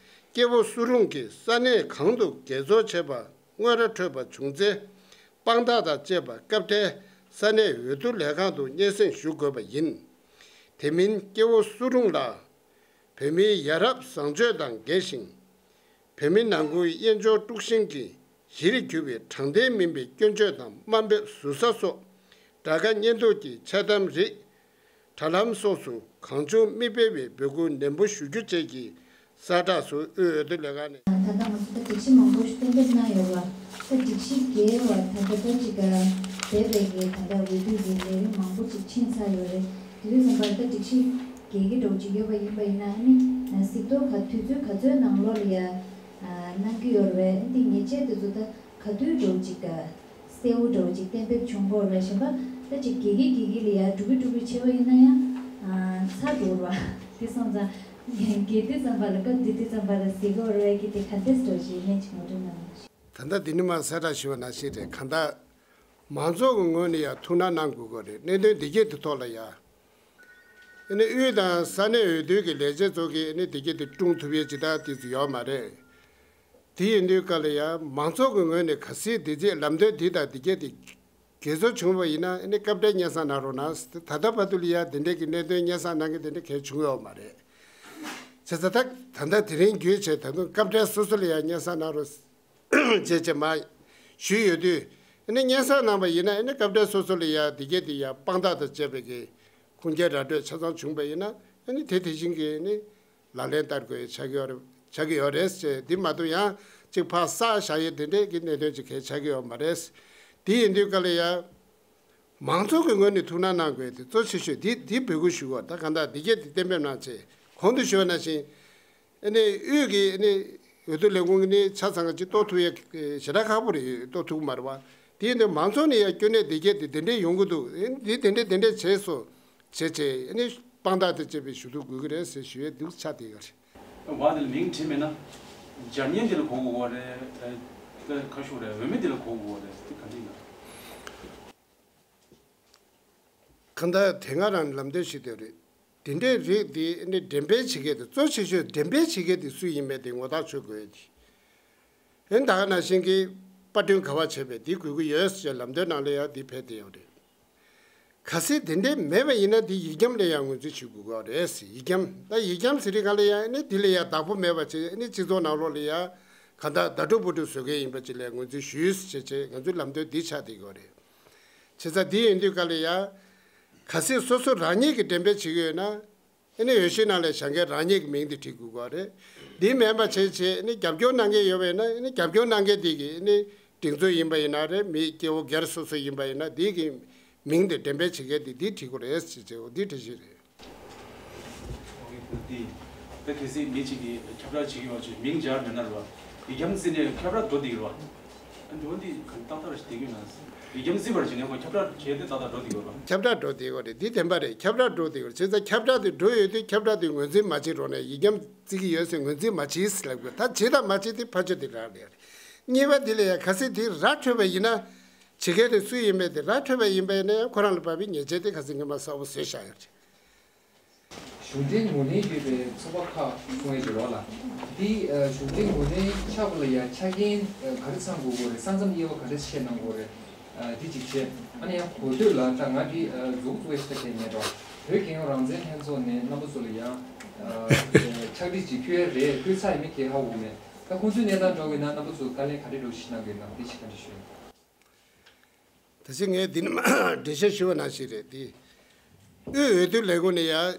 སྐྱེ་བོ་སུ་རུང་གིས་ས་གནས་གང་དུ་དགེ་ཚོགས་བྱེད་པ་དངོས་ར་འཕྲོད་པ་བྱུང་ཚེ་དཔང་རྟགས་དང་བཅས་པ་སྐབས་འཕྲལ་ས་གནས་འོས་བསྡུ་ལས་ཁང་དུ་སྙན་སེང་ཞུ་དགོས་པ་ཡིན། དེ་མིན་སྐྱེ་བོ་སུ་རུང་ལ་བོད་མིའི་ཡ་རབས་བཟང་སྤྱོད་དང་འགལ་ཞིང་། བོད་མི་ནང་ཁུལ་དབྱེན་སྦྱོར་དཀྲུག་ཤིང་གི་གཞིར་གྱུར་པའི་དྲང་བདེན་མིན་པའི་སྐྱོན་བརྗོད་དང་དམའ་འབེབས་ཟུར་ཟ་སོགས་དགྲ་དགའ་གཉེན་སྡུག་གི་འཆལ་གཏམ་རིགས་དྲ་ལམ་སོགས་སུ་གང་བྱུང་མི་སྤེལ་བའི་འབོད་སྐུལ་ནན་པོ་ཞུ་རྒྱུ་བཅས་ཀྱི་གསལ་བསྒྲགས་སུ་དབུས་འོས་བསྡུ་ལས་ཁང་ནས། ད་ལྟ་ང་ཚོ་ད་སྒྲིག་གཞི་མང་པོ་ཞིག་གཏན་འབེབས་གནང་ཡོད་པ། ད་སྒྲིག་གཞི་བརྒྱད་པ་ད་ལྟ་ད་ཅིག་འདས་པའི་གི་ད་ལྟ་འོས་བསྡུ་གི་ལས་རིམ་མང་པོ་ཅིག་ཕྱིན་ཚར་ཡོད་རེད། དེ་དུས་ཙམ་པར་ད་སྒྲིག་གཞི་རྒྱས་ཀྱི་འགྲོ་གཅིག་ཡོད་པ་ཡིན་པ་ཡིན་ན་ཨ་ནི་གཟིགས་རྟོག་ག་དུས་ཚོད་ག་ཚོད་ནང་ལོགས་ལ་ཡ་གནང་གི་ཡོད་རེད། འདི་ཉེས་ཆད་དེ་ཚོ་ད་ག་དུས་འགྲོ་གཅིག་ག་གསལ་བོ་འདྲ་བོ་ཅིག་གཏན་འབེབས་བྱུང་གོ་ར། གཞན་པ་ད་ཅིག་དགེ་རྒན་དགེ་རྒན་ལ་ཡ་འགྲོ་གི་འགྲོ་གི་བྱས་པ་ཡིན་ན་ཡང་ཚར་འགྲོ་ར། དེ་སོང་ཙང་དགེ་དུས་ཙམ་པ་ལ་སྐབས་དེ་དུས་ཙམ་པ་ལ་གཟིགས་གོ་ར་གི་དེ་ག་འདྲས་འདྲ་བོ་ཅིག་ཡིན་ནས་ཅིག་ངོ་སྤྲོད་གནང་རོགས་ཞུ། ད་ལྟ་འདི་ནི་མ་གསལ་བསྒྲགས་ཞུས་པ་ནང་བཞིན་རེད། གང་ལྟར་མང་ཚོགས་ཀྱི་ངོས་ནས་ཡ་ཐུགས་སྣང་གནང་དགོས་གོ་རེད། གནད་དོན་འདི་གས་དེ་ཐོག་ལ་ཡ། ཨ་ནི་དབུས་དང་ས་གནས་འོས་བསྡུ་གི་ལས་བྱེད་ཚོ་གིས་ཨ་ནི་འདི་གས་དེ་སྐྲུན་ཐུབ་ཡས་ཅི་ད་དེ་ཚོ་ཡོད་མ་རེད། དེ་ཡིན་དུས་སྐབས་ལ་ཡང་མང་ཚོགས་ཀྱི་ངོས་ནས་གལ་སྲིད་འདི་རྗེས་ལམ་སྟོན་འདི་དང་འདི་གས་དེ་འགལ་འཛོལ་བྱུང་བ་ཡིན་ན་ཨ་ནི་སྐབས་འཕྲལ་སྙན་སེང་གནང་རོགས་གནང་། ད་ལྟ་བར་དུ་ལ་ཡང་འདི་འདྲས་ཀྱི་གནད་དོན་སྙན་སེང་གནང་མཁན་དེ་འདྲ་གལ་བྱུང་ཡོད་མ་རེད། བྱས་ཙང་ད་ད་ལྟ་དེ་རིང་བརྒྱུད་བྱས་ད་དུང་སྐབས་འཕྲལ་སོ་སོ་ལ་ཡང་སྙན་སེང་གནང་རོགས་བྱས་བྱས་མ་ཞུས་ཡོད་དུས་ཨ་ནི་སྙན་སེང་གནང་བ་ཡིན་ན་ཨ་ནི་སྐབས་འཕྲལ་སོ་སོ་ལ་ཡང་འདི་གས་དེ་ཡང་དཔང་རྟགས་དང་བཅས་པའི་གི་ཁུངས་སྐྱེལ་ར་སྤྲོད་ཆ་ཚང་བྱུང་བ་ཡིན་ན་ཨ་ནི་དེ་དེ་བཞིན་གྱི་ཨ་ནི། ལག་ལེན་བསྟར་དགོས་ཆགས་ཀྱི་ཡོད་རེད། ཆགས་ཀྱི་ཡོད་རེད་ཅེས། འདི་མ་གཏོགས་ཡང་གཅིག་ཕར་བསགས་བཞག་ཡས་དེ་འདྲས་ཀྱི་གནད་དོན་ཅིག་གལ་ཆགས་ཀྱི་ཡོད་མ་རེད། དེ་ཡིན་དུས་སྐབས་ལ་ཡང་མང་ཚོགས་ཀྱི་ངོས་ནས་ཐུགས་སྣང་གནང་དགོས་དེ་གཙོ་ཆེ་ཤོས་འདི་འདི་འབོད་སྐུལ་ཞུ་དགོས། ད་གང་ལྟར་འདི་གས་དེ་གཏན་འབེབས་གནང་ཆེད་གོང་དུ་ཞུས་པ་ནང་བཞིན་ཨ་ནི་དབུས་ཀྱི་ཨ་ནི་འོས་བསྡུ་ལས་ཁུངས་ཀྱི་ནི་ཆ་ཚང་གི་ཅིག་གཏོགས་ཐུབ་ཡས་ཞེ་དྲག་ཁག་པོ་རེད། གཏོགས་ཐུབ་ཀྱི་མ་རེད་བ། དེ་ཡིན་དུས་མང་ཚོགས་ནས་ཡང་སྐྱོན་གནད་འདི་གས་དེ་འདི་འདྲས་ཡོང་གི་འདུག་འདི་འདི་འདྲས་འདི་འདྲས་བྱས་སོང་བྱས་བྱས་ཨ་ནི། དཔང་རྟགས་དང་བཅས་པའི་ཞུ་གཏུག་དགོས་ཀྱི་རེད་ཟེར་ཞུ་ཡས་འདུག་ཆགས་བསྡད་ཡོད་རེད། བ་དེ་ལ་མིང་བྲིས་མེད་ན། སྦྱར་མཁན་དེ་ལ་གོ་དགོས་པ་རེད། ཨ་ཁ་ཤུག་རེད། འོས་མི་དེ་ལ་གོ་དགོས་པ་རེད། དེ་ག་འདྲ་ཡིན་ན། གང་ལྟར་དེ་སྔ་རང་ལམ་སྟོན་ཞུས་དེ་རེད། དེ་འདྲའི་རིགས་དེ་ནི་འགྲེམས་སྤེལ་བྱེད་མཁན་དེ་གཙོ་ཆེ་ཤོས་འགྲེམས་སྤེལ་བྱེད་མཁན་དེ་སུ་ཡིན་མིན་དེ་ངོ་ཐག་ཆོད་དགོས་ཡོད་དེ། ཨེ་ད་ག་ནང་བཞིན་གྱི་པར་སྐྲུན་ག་བ་བྱས་པས་འདི་དགོས་ཀྱི་ཡོད་ཟེར་ལམ་སྟོན་ནང་ལ་ཡང་འདི་ཕེབས་བསྡད་ཡོད་རེད། གལ་སྲིད་དེ་འདྲའི་མེད་པ་ཡིན་ན་འདི་ཡིག་འཁྱམ་ལ་ཡང་ངོས་འཛིན་བྱེད་དགོས་ཀྱི་རེད་ཟེར། ཡིག་འཁྱམ་ད་ཡིག་འཁྱམ་ཟེར་རིང་ག་ལ་ཡང་ཨ་ནི་འདི་ལ་ཡང་བདག་པོ་མེད་པ་བྱས་ཨ་ནི་སྤྱི་ཚོགས་ནང་ལོགས་ལ་ཡང་ག་ད་ད་སྒྲུབ་བུ་སྒྲུབ་བཟོ་མཁན་ཡིན་པ་ཅིག་ལ་ངོས་འཛིན་ཞུས་བྱས་བྱས་ང་ཚོའི་ལམ་སྟོན་འདི་ཆགས་བསྡད་ཀྱི་ཡོད་རེད། བྱས་ཙང་འདི་ཡིན་དུས་ག་ལ་ཡང་གལ་སྲིད་སོ་སོ་རང་ཉིད་ཀྱིས་འགྲེམས་སྤེལ་བྱེད་ཀྱི་ཡོད་ན། ཨ་ནི་འོས་གཞི་ནང་ལ་བཞག་མཁན་རང་ཉིད་ཀྱི་མིང་དེ་བྲིས་དགོས་ཀྱི་རེད། འདི་མིན་པ་བྱས་བྱས་ཨ་ནི་རྒྱབ་སྐྱོར་གནང་མཁན་ཡོད་པ་ཡིན་ན་ཨ་ནི་རྒྱབ་སྐྱོར་གནང་མཁན་དེ་གི་ཨ་ནི་སྒྲིག་འཛུགས་ཡིན་པ་ཡིན་ན་རེད། མི་སྐྱེ་བོ་སྒེར་སོ་སོ་ཡིན་པ་ཡིན་ན་དེ་གི་མིང་དེ་འགྲེམས་སྤེལ་བྱེད་མཁན་དེ་འདི་བྲིས་དགོས་རེད་ཟེར་བྱས་འོ་འདི་བྲིས་ཤིག་རེད། འོ་ཡིན་འདི་ད་གལ་སྲིད་མི་གཅིག་གིས་ཁྱབ་བསྒྲགས་བྱེད་ཀྱི་ཡོད་པ་བྱས་མིང་སྦྱར་མེད་ན་རེད་བ། ཡིག་འཁྱམ་བརྩིས་ནས་ཁྱབ་བསྒྲགས་འགྲོ་བསྡད་ཀྱི་རེད་བ། འདི་འདི་གང་ཏག་ཏག་རེད་ཤག་བསྡད་ཀྱི་ཡོད་ན། ཡིག་འཁྱམ་བརྩིས་པར་བྱས་ནས་ཁོ་ཁྱབ་བསྒྲགས་བྱས་ཏེ་ཏག་ཏག་འགྲོ་བསྡད་ཀྱི་ཡོད་རེད། ཁྱབ་བསྒྲགས་འགྲོ་བསྡད་ཀྱི་ཡོད་རེད། འདི་བདེན་པ་རེད། ཁྱབ་བསྒྲགས་འགྲོ་བསྡད་ཀྱི་ཡོད་རེད། བྱས་ཙང་ཁྱབ་བསྒྲགས་དེ་འགྲོ་ཡོད་དུས་ཁྱབ་བསྒྲགས་དེ་ངོས་འཛིན་མ་བྱེད་རོགས་གནང་། ཡིག་འཁྱམ་བརྩི་གི་ཡོད་ཟེར་ངོས་འཛིན་མ་བྱེད་ཟེར་ལབ་དགོས། ད་བྱེད་དང་མ་བྱེད་དེ་ཕར་ཕྱོགས་དེ་རང་རེད། གཉིས་པ་དེ་ལ་ཡང་གལ་སྲིད་དེ་ར་འཕྲོད་པ་ཡིན་ན། བྱེད་མཁན་དེ་སུ་ཡིན་མིན་དེ་ར་འཕྲོད་པ་ཡིན་པ་ཡིན་ན་ཡང་ཁོ་རང་ལ་བབས་པའི་ཉེས་ཆད་དེ་གལ་སྲིད་སྔོན་མ་གསལ་པོ་བཟོས་བཞག་ཡོད་རེད། གཞུང་འབྲེལ་ངོས་ལེན་ཡོད་པའི་ཚོགས་པ་ཁག་གསུང་ཡས་ཡོད་རེད་བ་ལ། འདི་ཨ་གཞུང་འབྲེལ་ངོས་ལེན་ཆགས་པ་ལ་ཡང་ཆ་རྐྱེན་ཨ་ག་རེ་ཚང་དགོས་ཀྱི་རེད། ས་མཚམས་དབྱེ་བ་ག་འདྲ་ཕྱེ་གནང་དགོས་རེད། ཨ་འདི་གཅིག་བྱས། ཨ་ནི་ཡང་གོ་ཐོས་ལ་ད་ང་འདི་ཨ་མཛུབ་གུ་བཙུགས་ཡས་ས་ཁེལ་མེད་འགྲོ། བོད་རྒྱལ་ཡོངས་རང་བཙན་ལྷན་ཚོགས་ནས་རྣམ་པ་ཚོ་ལ་ཡང་ཨ་ཕྱག་བྲིས་ཅིག་ཕུལ་ཡས་རེད། ཕུལ་ཚར་ཡས་མེད་ཀྱི་ཧ་གོ་མེད། ད་ཁོང་ཚོའི་གནས་སྟངས་འདྲ་བོ་ཡིན་ན་རྣམ་པ་ཚོ་དཀའ་ལས་ག་འདྲ་འགྲོ་ཞིག་གནང་གི་ཡོད་ན་འདི་ཞིག་བཀའ་འདྲི་ཞུ་ཡིན། ད་ཅི་ངས་འདི་ནི་འགྲེལ་བཤད་ཞུ་བ་ནང་བཞིན་རེད་དེ། དབུས་འོས་བསྡུ་ལས་ཁུངས་ནས་ཡང་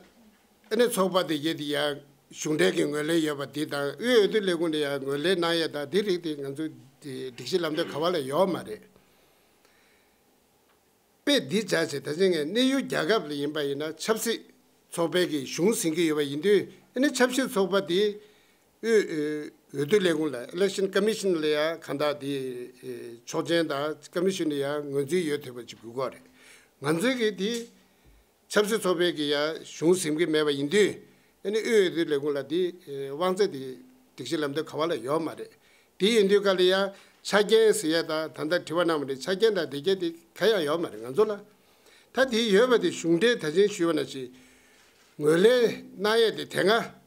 ཨ་ནི་ཚོགས་པ་དེ་གས་དེ་ཡང་གཞུང་འབྲེལ་གྱི་ངོས་ལེན་ཡོད་པ་འདི་དང་དབུས་འོས་བསྡུ་ལས་ཁུངས་ནས་ཡང་ངོས་ལེན་གནང་ཡས་དང་འདི་རིགས་དེ་ང་ཚོ་དེ་སྒྲིག་གཞི་ལམ་སྟོན་ག་བ་ལ་ཡོད་མ་རེད། དཔེ་འདི་བྱས་བྱས་ད་ཅི་ངས་གནས་ཡུལ་རྒྱ་གར་ལ་ཡིན་པ་ཡིན་ན་ཆབ་སྲིད་ཚོགས་པའི་གི་གཞུང་ཟིན་གྱི་ཡོད་པ་ཡིན་དུས་ཨ་ནི་ཆབ་སྲིད་ཚོགས་པ་དེ། དབུས་འོས་བསྡུ་ལས་ཁུངས་ལ་Election Commission ལ་ཡང་གང་ལྟར་དེ་ཆོག་མཆན་དང་Commission ལ་ཡང་ངོས་འཛིན་ཡོད་ཐུབ་པ་ཅིག་དགོས་ཀྱི་རེད། ང་ཚོའི་གི་དེ་ཆབ་སྲིད་ཚོགས་པའི་གི་ཡང་གཞུང་ཟིན་གྱི་མེད་པ་ཡིན་དུས་ཨ་ནི་དབུས་འོས་བསྡུ་ལས་ཁུངས་ལ་དེ་དབང་ཚད་དེ་སྒྲིག་གཞི་ལམ་སྟོན་ག་བ་ལ་ཡོད་མ་རེད། དེ་ཡིན་དུས་ག་ལ་ཡང་ཆ་རྐྱེན་ཟེར་ཡ་དང་ད་ལྟ་དྲི་བ་གནང་བ་འདྲའི་ཆ་རྐྱེན་དང་དེ་གས་དེ་ག་ཡང་ཡོད་མ་རེད་ང་ཚོ་ལ། ད་དེ་ཡོད་པ་དེ་གཞུང་འབྲེལ་ད་ཅི་ཞུས་པ་ནང་བཞིན་ངོས་ལེན་གནང་ཡས་དེ་དེ་སྔ།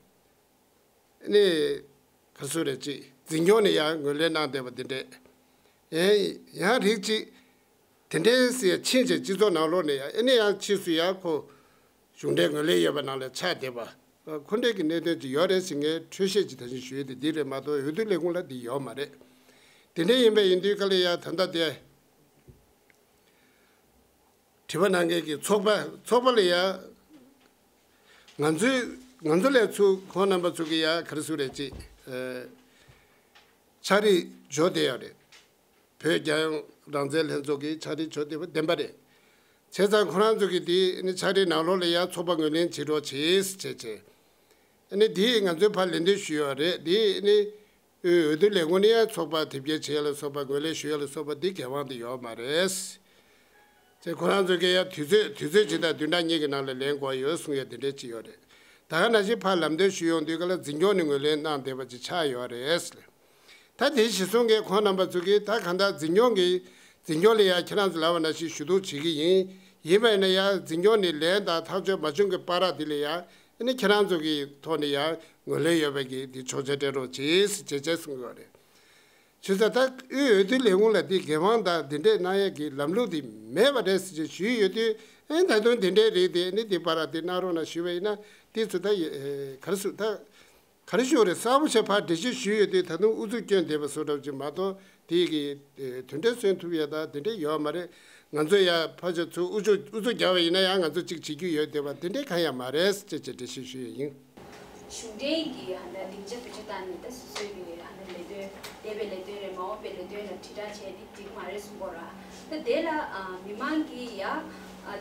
ནི། ག་སུ་རེད་ཅིག་འཛིན་སྐྱོང་ནས་ཡང་ངོས་ལེན་གནང་བསྡད་པ་དེ་འདྲས། ཨེ། ཡང་རིགས་ཅིག་དེ་འདྲས་སེ་ཕྱིན་ཆད་སྤྱི་ཚོགས་ནང་ལོགས་ནས་ཡང་ཨེ་ནས་ཡང་ཕྱིས་སུ་ཡང་ཁོ་གཞུང་འབྲེལ་ངོས་ལེན་ཡོད་པ་ནང་ལ་ཆགས་བསྡད་པ། ཁོ་འདྲས་ཀྱི་གནད་དོན་ཅིག་ཡོད་རེད་ཟེར་ངས་འཕྲོས་བཤད་ཅིག་ད་ཅི་ཞུས་ཏེ་འདི་རེད་མ་གཏོགས་འོས་བསྡུ་ལས་ཁུངས་ལ་འདི་ཡོད་མ་རེད། དེ་འདྲས་ཡིན་པ་ཡིན་དུས་ག་ལ་ཡང་ད་ལྟ་དེ། དྲི་བ་གནང་མཁན་གྱི་ཚོགས་པ་ཚོགས་པ་ལ་ཡ། ང་ཚོའི་ང་ཚོ་ལས་ཚུར་ཁོང་རྣམ་པ་ཚོ་གི་ཡ་ག་རེ་ཟེར་རེད་ཅིག་ཕྱག་བྲིས་འབྱོར་བསྡད་ཡོད་རེད། བོད་རྒྱལ་ཡོངས་རང་བཙན་ལྷན་ཚོགས་ཀྱི་ཕྱག་བྲིས་འབྱོར་བསྡད་པ་བདེན་པ་རེད། བྱས་ཙང་ཁོ་རང་ཚོ་གིས་དེ་ནི་ཕྱག་སྦྲེལ་ནང་ལོགས་ལ་ཡང་ཚོགས་པ་ངོས་ལེན་བྱེད་རོགས་བྱེད་ཟེར་བྱས་བྱས། ཨ་ནི་དེ་ང་ཚོས་ཕར་ལན་འདེབས་ཞུས་ཡོད་རེད། དེ་ནི་འོས་འོས་བསྡུ་ལས་ཁུངས་ནས་ཡང་ཚོགས་པ་དེབ་སྐྱེལ་བྱེད་ཡ་ལ་སོགས་པ་ངོས་ལེན་ཞུ་ཡ་ལ་སོགས་པ་དེ་འགན་དབང་དེ་ཡོད་མ་རེད། ཅེས་ཁོ་རང་ཚོས་ཀྱང་ཡང་དུས་ཚོད་དུས་ཚོད་ཇི་ལྟར་བདུན་ཕྲག་གཉིས་ཀྱི་ནང་ལ་ལེན་དགོས་ཡོད་གསུང་ཡ་དེ་འདྲས་ཅིག་ཡོད་རེད། ད་ག་ནང་བཞིན་ཕར་ལམ་སྟོན་ཞུ་ཡོང་དུས་ག་ལ་འཛིན་སྐྱོང་ནས་ངོས་ལེན་གནང་བསྡད་པ་ཅིག་ཆགས་ཡོད་རེད། ད་དེ་གཞི་བཟུང་གིས་ཁོང་རྣམ་པ་ཚོ་གིས་ད་གང་ལྟར་འཛིན་སྐྱོང་གི་འཛིན་སྐྱོང་ལ་ཡང་ཁྱེད་རང་ཚོ་ལབ་པ་ནང་བཞིན་ཞུ་གཏུག་བྱེད་ཀྱི་ཡིན། ཡིན་པ་ཡིན་ན་ཡང་འཛིན་སྐྱོང་ནས་ལན་དང་ཐག་གཅོད་མ་བྱུང་གི་བར་དེ་ལ་ཡང་ཨ་ནི་ཁྱེད་རང་ཚོ་གི་ཐོག་ནས་ཡང་ངོས་ལེན་ཡོད་པའི་གི་དེ་ཆོག་མཆན་སྤྲད་རོགས་གྱིས་ཞེས་བྱས་གསུང་གི་ཡོད་རེད། བྱས་ཙང་ད་དབུས་འོས་བསྡུ་ལས་ཁུངས་ལ་དེ་འགན་དབང་དང་དེ་འདྲས་གནང་ཡས་ཀྱི་ལམ་ལུགས་དེ་མེད་པ་རེད་ཟེར་ཞུས་ཡོད་དུས་ཨ་ནི་ད་དུང་དེ་འདྲས་རེད་དེ་ཨ་ནི་དེ་བར་དེ་གནང་རོགས་གནང་ཞུས་པ་ཡིན་ན་དེ་ཚོ་ད་ག་རེ་ཟེར་ད། ག་རེ་ཞུ་རེད། གསལ་པོ་བྱས་ཕར་འགྲེལ་བཤད་ཞུས་ཡོད་དུས་ད་དུང་ཨུ་ཚུགས་སྐྱོན་བསྡད་པ་བཟོ་འདྲ་ཅིག་མ་གཏོགས་དེ་གི་དོན་འབྲས་སོན་ཐུབ་ཡ་ད་དེ་འདྲ་ཡོད་མ་རེད། ང་ཚོ་ཡ་ཕལ་ཆེར་ཚུར་ཨུ་ཚུགས་ཨུ་ཚུགས་རྒྱག་པ་ཡིན་ན་ཡང་ང་ཚོ་གཅིག་བྱེད་རྒྱུ་ཡོད་བསྡད་པ་དེ་འདྲ་གང་ཡང་མ་རེད་ཅེས་ཅེས་འགྲེལ་བཤད་ཞུས་ཡོད་ཡིན། གཞུང་འབྲེལ་གྱི་ཧ་ན་སྡིངས་ཆ་བེད་སྤྱོད་བཏང་ནས་ད་སོ་སོའི་གི་ཧ་ན་ལས་དོན་འདས་པའི་ལས་དོན་རེད་མ་འོངས་པའི་ལས་དོན་ལ་དྲིལ་བསྒྲགས་བྱས་ཏེ་འགྲིག་མ་རེད་གསུངས་པ་ར། ད་དེ་ལ་མི་མང་གིས་ཡ་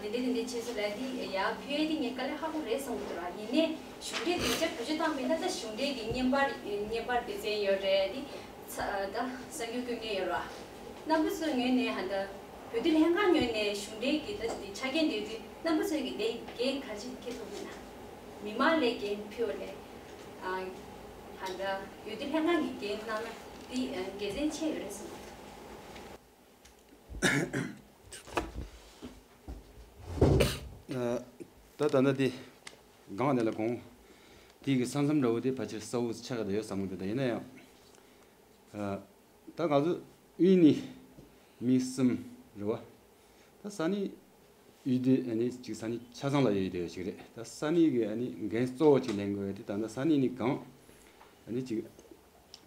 དེ་འདྲ་དེ་འདྲ་བྱས་སོང་ལ་དེ་ཡ་ཕུལ་ཡས་དེ་ངས་དཀའ་ལས་ཁག་པོ་རེད་བསམ་གི་འདུག་ར། ཡིན་ནའི། གཞུང་འབྲེལ་སྡིངས་ཆ་བེད་སྤྱོད་བཏང་མེད་ན་ད་གཞུང་འབྲེལ་གྱི་བརྙན་པར་བརྙན་པར་སྡེ་ཚན་ཡོད་རེད་དེ། ད་གསར་འགྱུར་བཀོད་མཁན་ཡོད་ར། རྣམ་པ་ཚོའི་ངོས་ནས་ཧ་ད་བོད་དོན་ལྷན་ཁང་ངོས་ནས་གཞུང་འབྲེལ་གྱི་ད་དེ་ཆ་རྐྱེན་འདོད་དུས་རྣམ་པ་ཚོའི་གི་ལས་འགན་ག་ཅི་འཁྱེར་ཐུབ་མེད་ན། མི་མང་ལས་འགན་ཕུལ་བ་ལས་ཧ་ད་བོད་དོན་ལྷན་ཁང་གི་འགན་གནང་ན་དེ་དགེ་མཚན་ཆེ་ཡོད་རེད་བསམ། ད་ད་ལྟ་དེ་སྒང་ནས་ལ་གོང་དེ་གི་ས་མཚམས་འདྲ་བོ་དེ་ཕལ་ཆེར་གསལ་བོ་ཆགས་ཀྱི་ཡོད་བསམ་གི་འདུག་ད་ཡིན་ན་ཡང་ད་ང་ཚོ་དབུས་ནས་མི་གསུམ་རེད་བ། ད་ས་གནས་ཡུལ་དེ་ཨ་ནི་གཅིག་ས་གནས་ཆ་ཚང་ལ་ཡོད་ཡོད་ཞིག་རེད། ད་ས་གནས་ཀྱི་ཨ་ནི་འགན་གཙོ་བོ་གཅིག་ལེན་དགོས་ཡོད་དེ་ད་ལྟ་ས་གནས་ནས་གང་ཨ་ནི་གཅིག་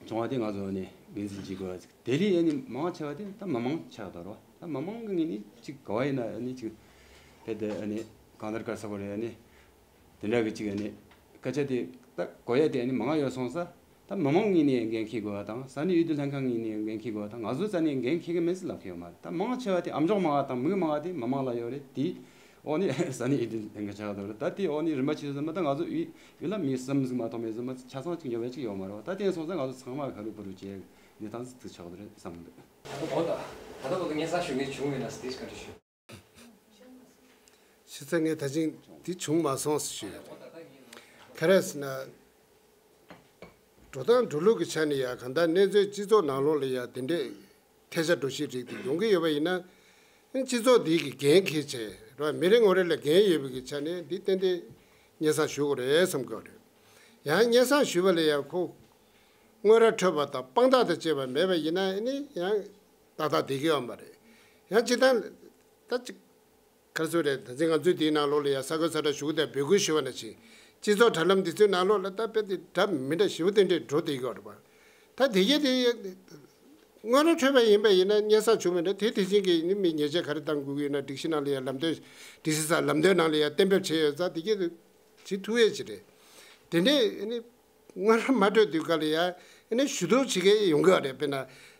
བྱུང་བ་དེ་ང་ཚོ་ནས་ངོས་འཛིན་བྱེད་དགོས་པ་ཅིག་དེ་ལས་ཨ་ནི་མང་ཆེ་བ་དེ་ད་མི་མང་ཆགས་འདུག་རོ། ད་མི་མང་གི་ངོས་ནས་ཅིག་ག་བ་ཡིན་ན་ཨ་ནི་ཅིག་ཕེ་དེ་ཨ་ནི་གང་ལྟར་ག་ས་གོ་རེད། ཨ་ནི་དེ་འདྲ་གི་ཅིག་ཨ་ནི་སྐད་ཆ་དེ་ད་གོ་ཡ་དེ་ཨ་ནི་མང་ཡོད་སོང་ས་ད་མི་མང་ངོས་ནས་འགན་འཁྱེར་དགོས་པ་དང་ས་གནས་འོས་བསྡུ་ལྷན་ཁང་ངོས་ནས་འགན་འཁྱེར་དགོས་པ་དང་ང་ཚོའི་རྩ་ནས་འགན་འཁྱེར་གི་མེད་ཟེར་ལབ་ཀྱི་ཡོད་མ་རེད། ད་མང་ཆེ་བ་དེ་ཨ་མཆོག་མང་བ་དང་མི་མང་བ་དེ་མི་མང་ལ་ཡོད་རེད་དེ། འོ་ནི་ས་གནས་འོས་བསྡུ་ལྷན་ཁང་ཆགས་འདུག་རེད། ད་དེ་འོ་ནི་རིམ་པ་ཆེ་ཟིན་མ་ད་ང་ཚོ་ཡུལ་ཡུལ་ལ་མི་གསུམ་ཟིག་མ་གཏོགས་མེད་ཟིན་མ་ཆ་ཚང་གཅིག་ཉོ་བའི་གཅིག་ཡོད་མ་རེད་བ། ད་དེ་སོང་ཙང་ང་ཚོ་ཚང་མ་ག་རུ་བུ་རུ་བྱས་གནས་སྟངས་ཟིག་ཆགས་འདུག་རེད་བསམ་འདུག་ད་ལྟ་གོང་དང་ད་ལྟ་གོང་དུ་སྙན་སེང་ཞུ་མཁན་བྱུང་ཡོད་ན་སི་ཏིས་ཀ་འདྲི་ཞུ། ཞུ་ཚ་ངས་ད་ཅིང་དེ་བྱུང་མ་སོང་ཞུ་ཡོད། ག་རེ་ཟེར་ན། འགྲོ་སྟངས་འགྲོ་ལུགས་ཀྱི་ཆ་ནས་ཡ་གང་ལྟར་གནས་ཚུལ་སྤྱི་ཚོགས་ནང་ལོགས་ལ་ཡ་དེ་འདྲས་ཐལ་ཆ་འགྲོ་ཤེས་རིགས་དེ་ཡོང་གི་ཡོད་པ་ཡིན་ན། སྤྱི་ཚོགས་འདི་གི་འགན་འཁྱེར་བྱས་ར་མི་རེ་ངོ་རེ་ལ་འགན་ཡོད་པའི་གི་ཆ་ནས་འདི་ཏན་ཏན་སྙན་སེང་ཞུ་དགོས་རེད་བསམ་གི་རེད། ཡང་སྙན་སེང་ཞུས་པ་ལ་ཡ་ཁོ་དངོས་ར་འཕྲོད་པ་དང་དཔང་རྟགས་དང་བཅས་པ་མེད་པ་ཡིན་ན་ནི་ཡང་ཏག་ཏག་བསྡད་ཀྱི་ཡོད་མ་རེད། ཡང་སྤྱིར་བཏང་ད་ཅིག་ག་རེ་ཟེར་རེད། ད་ཅི་ང་ཚོས་དེའི་ནང་ལོགས་ལ་ཡ་ས་ཁུལ་ས་ཁྲ་ཞུ་དང་འབོད་སྐུལ་ཞུ་བ་ནང་བཞིན་སྤྱི་ཚོགས་དྲ་ལམ་འདི་ཚོའི་ནང་ལོགས་ལ་ད་དཔེ་དེ་འདྲ་མི་འདྲ་ཞེ་པོ་དེ་འདྲས་འགྲོ་བསྡད་ཀྱི་ཡོད་རེད་པ། ད་དེ་གས་དེ་དངོས་གནས་འཕྲོད་པ་ཡིན་པ་ཡིན་ན་སྙན་སེང་བྱུང་མི་འདྲ་དེ་དེ་བཞིན་གྱི་ནི་མི་ཉེས་ཆད་ག་རེ་གཏང་དགོས་ཀྱི་ཡོད་ན་སྒྲིག་གཞི་ནང་ལ་ཡ་ལམ་སྟོན་སྒྲིག་གཞི་ས་ལམ་སྟོན་ནང་ལ་ཡ་གཏན་འབེབས་བྱས་ཡོད་ཙང་དེ་གས་དེ་བྱེད་ཐུབ་ཡས་ཅིག་རེད། དེ་འདྲས་ནི། སྔོན་མ་སྤྲོད་དུས་ག་ལ་ཡ། ཨ་ནི་ཞུ་གཏུག་བྱེད་མཁན་ཡོང་གི་རེད། དཔེར་ན།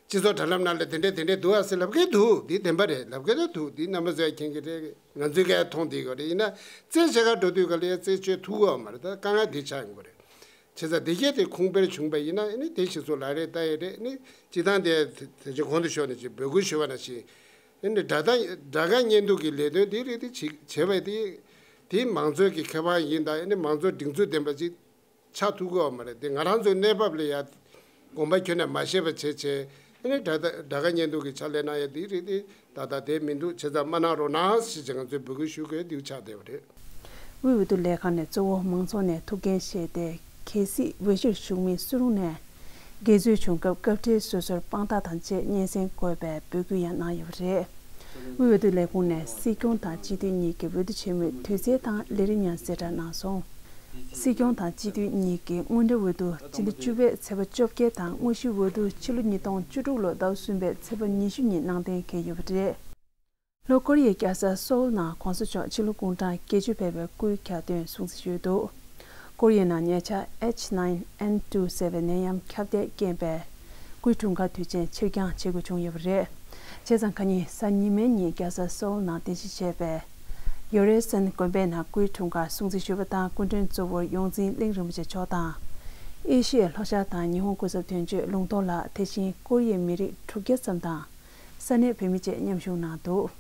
སྤྱི་ཚོགས་དྲ་ལམ་ནང་ལ་དེ་འདྲས་དེ་འདྲས་འདུག་ཨ་ཟེར་ལབ་མཁན་འདུག་འདི་བདེན་པ་རེད། ལབ་མཁན་ད་འདུག་འདི་རྣམ་པ་ཚོས་མཁྱེན་གྱི་རེད། ང་ཚོས་ཀྱང་མཐོང་བསྡད་ཀྱི་རེད། ཡིན་ན། རྩད་ཆེ་ཁ་འགྲོ་དུས་ག་ལ་ཡ་རྩད་གཅོད་ཐུབ་ཀྱི་ཡོད་མ་རེད། ད་དཀའ་ངལ་འདི་ཆགས་ཡོང་གི་རེད། བྱས་ཙང་དེ་གས་དེ་ཁུངས་སྤེལ་བྱུང་པ་ཡིན་ན་ཨ་ནི་དེ་ཞིག་སོགས་ལག་ལེན་བསྟར་ཡས་རེད། ཨ་ནི་སྤྱི་བཏང་དེ་དེ་ཅིག་གོང་དུ་ཞུས་ནས་ཅིག་འབོད་སྐུལ་ཞུ་བ་ནང་བཞིན། ཨ་ནི་དྲ་ཐག་དྲ་སྒང་བརྙན་ཐུང་གི་ལས་དོན་དེ་རེད། དེ་ཅིག་བྱས་པ་དེ། དེ་མང་གཙོའི་གི་ཁེ་དབང་ཡིན་དང་ཨ་ནི་མང་གཙོ་སྒྲིག་འཛུགས་ལྡན་པ་ཅིག་ཆགས་ཐུབ་ཀྱི་ཡོད་མ་རེད། དེ་ང་རང་ཚོའི་གནས་བབ་ལ་ཡ་དགོངས་པ་ཁྱོན་ནས་མ་བཞེས་པ་བྱས་བྱས་ཨ་ནི་དྲ་དྲ་སྒང་བརྙན་ཐུང་གི་ཕྱག་ལས་གནང་ཡ་དེ་རེད། དེ་ད་ལྟ་དེ་མི་འདུག་བྱས་ཙང་མ་གནང་རོགས་གནང་ཞེས་བྱས་ང་ཚོས་འབོད་སྐུལ་ཞུ་དགོས་འདུག་ཆགས་བསྡད་པ་རེད། དབུས་འོས་བསྡུ་ལས་ཁང་ནས་གཙོ་བོ་མང་ཚོགས་ནས་ཐུགས་འགན་བཞེས་ཏེ་གལ་སྲིད་འོས་གཞིར་ཞུགས་མི་སུ་རུང་ནས་འགལ་འཛོལ་བྱུང་སྐབས་སྐབས་འཕྲལ་སོ་སོར་དཔང་རྟགས་དང་བཅས་སྙན་སེང་དགོས་པའི་འབོད་སྐུལ་ཡང་གནང་ཡོད་པ་རེད། དབུས་འོས་བསྡུ་ལས་ཁུངས་ནས་སྲིད་སྐྱོང་དང་སྤྱི་འཐུས་གཉིས་ཀྱི་འོས་བསྡུ་ཆེན་མོའི་དུས་ཚེས་དང་ལས་རིམ་ཡང་གསལ་བསྒྲགས་གནང་སོང་། སྲིད་སྐྱོང་དང་སྤྱི་འཐུས་གཉིས་ཀྱི་སྔོན་འགྲོའི་འོས་བསྡུ་སྤྱི་ཟླ་བཅུ་པའི་ཚེས་པ་བཅོ་བརྒྱད་དང་དངོས་གཞིའི་འོས་བསྡུ་ཕྱི་ལོ་ཉིས་སྟོང་བཅུ་དྲུག་ལོ་ཟླ་བ་གསུམ་པའི་ཚེས་པ་ཉི་ཤུ་ཉིན་གནང་གཏན་འཁེལ་ཡོད་པ་རེད། ལྷོ་ཀོ་རི་ཡའི་རྒྱལ་ས་སོའུལ་ནང་གོང་ས་མཆོག་ཕྱི་ལོ་དགུང་གྲངས་བརྒྱད་ཅུ་ཕེབས་པའི་སྐུའི་གྱ་སྟོན་སྲུང་བརྩི་ཞུས་འདུག་ཀོ་རི་ཡའི་ནང་ཉེ་ཆར་ཨེཆ་ནའིན་ཨེན་ཊུ་ཟེར་བའི་ནད་ཡམས་ཁྱབ་གདལ་རྐྱེན་པས་སྐུའི་འཁྲུངས་སྐར་དུས་ཆེན་ཕྱིར་འགྱངས་བྱེད་དགོས་བྱུང་ཡོད་པ་རེད། བྱས་ཙང་ཁ་ཉིན་གཟའ་ཉི་མའི་ཉིན་རྒྱལ་ས་སོའུལ་ནང་རྟེན་གཞི་བྱས་པའི་ ཡོ་རེ་སན་དགོན་པའི་ནང་སྐུའི་འཁྲུངས་སྐར་སྲུང་བརྩི་ཞུས་པ་དང་། སྐུ་མགྲོན་གཙོ་བོར་ཡོངས་འཛིན་གླིང་རིན་པོ་ཆེ་མཆོག་དང་། ཨེ་ཤི་ཡའི་ལྷོ་ཤར་དང་ཉི་ཧོང་སྐུ་ཚབ་དོན་གཅོད་ལུང་རྟོགས་ལགས། དེ་བཞིན་ཀོ་རི་ཡའི་མི་རིགས་དྲུག་བརྒྱ་ཙམ་དང་། ས་གནས་བོད་མི་བཅས་མཉམ་ཞུགས་གནང་འདུག་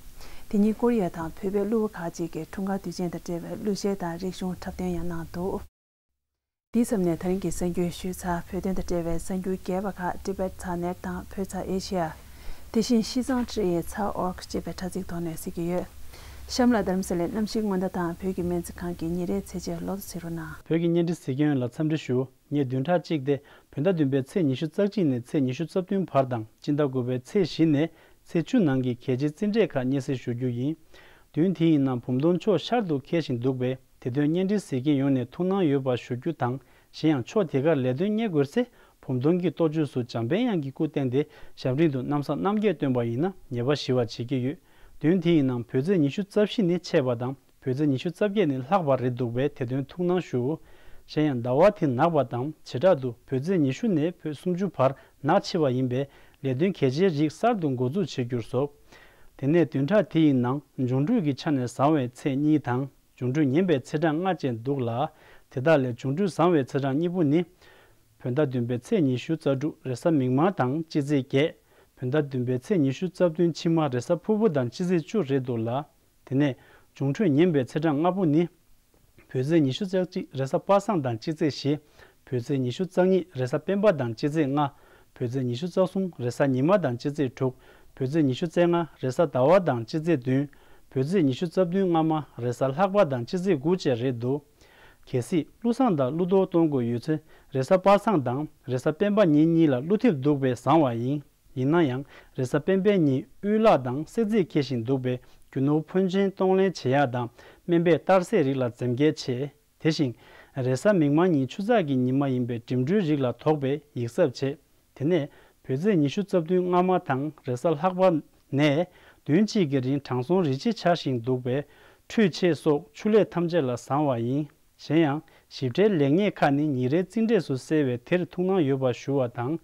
དེ་ཉིན་ཀོ་རི་ཡ་དང་བོད་པའི་གླུ་བ་ཁག་ཅིག་གིས་འཁྲུངས་སྐར་དུས་ཆེན་དང་འབྲེལ་བའི་གླུ་གཞས་དང་རིག་གཞུང་འཁྲབ་སྟོན་ཡང་གནང་འདུག་འདིའི་མཚམས་ནས་ད་རིང་གི་གསར་འགྱུར་ཞུས་ཚར། བོད་དོན་དང་འབྲེལ་བའི་གསར་འགྱུར་རྒྱས་པ་ཁག་Tibet Thar Net དང་བོད་Thar Asia། དེ་བཞིན་ཤིས་ཙང་ཁྲི་ཡི་Thar Org ཅེས་པའི་དྲ་ཚིགས་ཐོག་ནས་གཟིགས་ཀྱི་ཡོད། གཤམ་ལ་རྡ་རམ་ས་ལའི་གནམ་གཤིས་སྔོན་བརྡ་དང་བོད་ཀྱི་སྨན་རྩིས་ཁང་གི་ཉིན་རེའི་ཚེས་ཆའི་ལོ་ཐོ་གཟིགས་རོགས་གནང་། བོད་ཀྱི་བརྙན་འཕྲིན་གཟིགས་མཁན་ལ་འཚམས་འདྲི་ཞུ། ཉེ་བདུན་ཕྲག་གཅིག་སྟེ་བོད་ཟླ་བདུན་པའི་ཚེས་ཉི་ཤུ་རྩ་གཅིག་ནས་ཚེས་ཉི་ཤུ་རྩ་བདུན་བར་དང་སྤྱི་ཟླ་དགུ་པའི་ཚེས་བཞི་ནས་ཚེས་བཅུ་ནང་གི་གལ་ཆེའི་རྩིས་འབྲས་ཁག་སྙན་སེང་ཞུ་རྒྱུ་ཡིན། བདུན་དེ་ཡི་ནང་བུམ་སྡོང་ཕྱོགས་ཤར་དུ་འཁེལ་བཞིན་འདུག་པས། དེ་དོན་བརྙན་འཕྲིན་གཟིགས་མཁན་ཡོངས་ནས་ཐུགས་སྣང་ཡོད་པ་ཞུ་རྒྱུ་དང་། གཞན་ཡང་ཕྱོགས་དེ་གར་ལས་དོན་གཉེར་དགོས་ཚེ། བུམ་སྡོང་གི་ལྟོ་ཆོས་སུ་འཇམ་དཔལ་དབྱངས་ཀྱི་སྐུ་བསྟན་ཏེ་ཞབས་རིམ་དུ་གནམ་ས་རྣམ་རྒྱལ་བཏོན་པ་ཡིན་ན་ཉེས་པ་ཞི་བར་བྱེད་ཀྱི་ཡོད། བདུན་དེ་ཡི་ནང་བོད་ཚེས་ཉི་ཤུ་རྩ་བཞི་ནི་ཆད་པ་དང་། བོད་ཚེས་ཉི་ཤུ་རྩ་བརྒྱད་ནི་ལྷག་པ་རེད་འདུག་པས། དེ་དོན་ཐུགས་སྣང་ཞུ། གཞན་ཡང་ཟླ་བ་དེ་ནག་པ་དང་བྱེ་བྲག་ཏུ་བོད་ཚེས་ཉི་ཤུ་ནས་བོད་སུམ་ཅུ་བར་ནག་ཕྱི་བ་ཡིན་པས། ལས་དོན་གལ་ཆེའི་རིགས་གསར་དུ་འགོ་འཛུགས་བྱེད་རྒྱུར་སོགས། དེ་ནས་བདུན་ཕྲག་དེ་ཡི་ནང་འབྱུང་འཕྲོད་ཀྱི་ཆ་ནས་བཟང་བའི་ཚེས་གཉིས་དང་། འབྱུང་འཕྲོད་ངན་པའི་ཚེས་གྲངས་ལྔ་བཅས་འདུག་ལ། དེ་དག་ལས་འབྱུང་འཕྲོད་བཟང་བའི་ཚེས་གྲངས་གཉིས་པོ་ནི། བོད་ཟླ་བདུན་པའི་ཚེས་ཉི་ཤུ་རྩ་དྲུག་རེས་གཟའ་མིག་དམར་དང་སྤྱི་ཚེས་བརྒྱད། བོད་ཟླ་བདུན་པའི་ཚེས་ཉི་ཤུ་རྩ་བདུན་ཕྱི་མ་རེས་གཟའ་ཕུར་བུ་དང་སྤྱི་ཚེས་བཅུ་རེད་འདུག་ལ། དེ་ནས་འབྱུང་འཕྲོད་ངན་པའི་ཚེས་གྲངས་ལྔ་པོ་ནི། བོད་ཚེས་ཉི་ཤུ་རྩ་གཅིག་རེས་གཟའ་པ་སངས་དང་སྤྱི་ཚེས་བཞི། བོད་ཚེས་ཉི་ཤུ་རྩ་གཉིས་རེས་གཟའ་སྤེན་པ་དང་སྤྱི་ཚེས་ལྔ། བོད་ཚེས་ཉི་ཤུ་རྩ་གསུམ་རེས་གཟའ་ཉི་མ་དང་སྤྱི་ཚེས་དྲུག། བོད་ཚེས་ཉི་ཤུ་རྩ་ལྔ་རེས་གཟའ་ཟླ་བ་དང་སྤྱི་ཚེས་བདུན། བོད་ཚེས་ཉི་ཤུ་རྩ་བདུན་སྔ་མ་རེས་གཟའ་ལྷག་པ་དང་སྤྱི་ཚེས་དགུ་བཅས་རེད་འདུག་གལ་སྲིད་གླུ་བཟང་དང་གླུ་གཏོར་གཏོང་དགོས་ཡོད་ཚེ། རེས་གཟའ་པ་སངས་དང་རེས་གཟའ་སྤེན་པ་ཉིན་གཉིས་ལ་གླུ་ཐེབས་འདུག་པས་བཟང་བ་ཡིན། ཡིན་ན་ཡང་རེས་གཟའ་སྤེན་པའི་ཉིན་དབུལ་ལག་དང་སེར་རྩེས་འཁེལ་བཞིན་འདུག་པས། རྒྱུ་ནོར་ཕོན་ཆེན་གཏོང་ལེན་བྱེད་ཡག་དང་སྨན་པས་གཏར་སྲེག་རིགས་ལ་འཛེམ་གལ་ཆེ། དེ་བཞིན། རེས་གཟའ་མིག་དམར་ཉིན་ཆུ་ཚགས་ཀྱི་ཉི་མ་ཡིན་པས་འགྲིམ་འགྲུལ་རིགས་ལ་དོགས་པས་ཡིག་གཟབ་བྱེད། དེ་ནས་བོད་ཚེས་ཉི་ཤུ་རྩ་བདུན་སྔ་མ་དང་རེས་གཟའ་ལྷག་པ་ནས་བདུན་གཅིག་གི་རིང་དྲང་སྲོང་རི་བྱི་འཆར་ཞིང་འདུག་པས། ཁྲུས་ཆས་སོགས་ཆུ་ལས་ཐམས་ཅད་ལ་བཟང་བ་ཡིན། གཞན་ཡང་ཞིབ་ཕྲའི་ལེགས་ཉེས་ཁག་ནི་ཉིན་རེའི་རྩིས་འབྲས་སུ་གསལ་བས་དེར་ཐུགས་སྣང་ཡོད་པ་ཞུ་བ་དང་།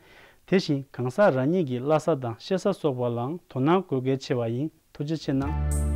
དེ་བཞིན་གང་ཟག་རང་ཉིད་ཀྱི་བླ་གཟའ་དང་གཤེད་གཟའ་སོགས་པ་ལའང་དོ་སྣང་དགོས་གལ་ཆེ་བ་ཡིན། ཐུགས་རྗེ་ཆེ་གནང་།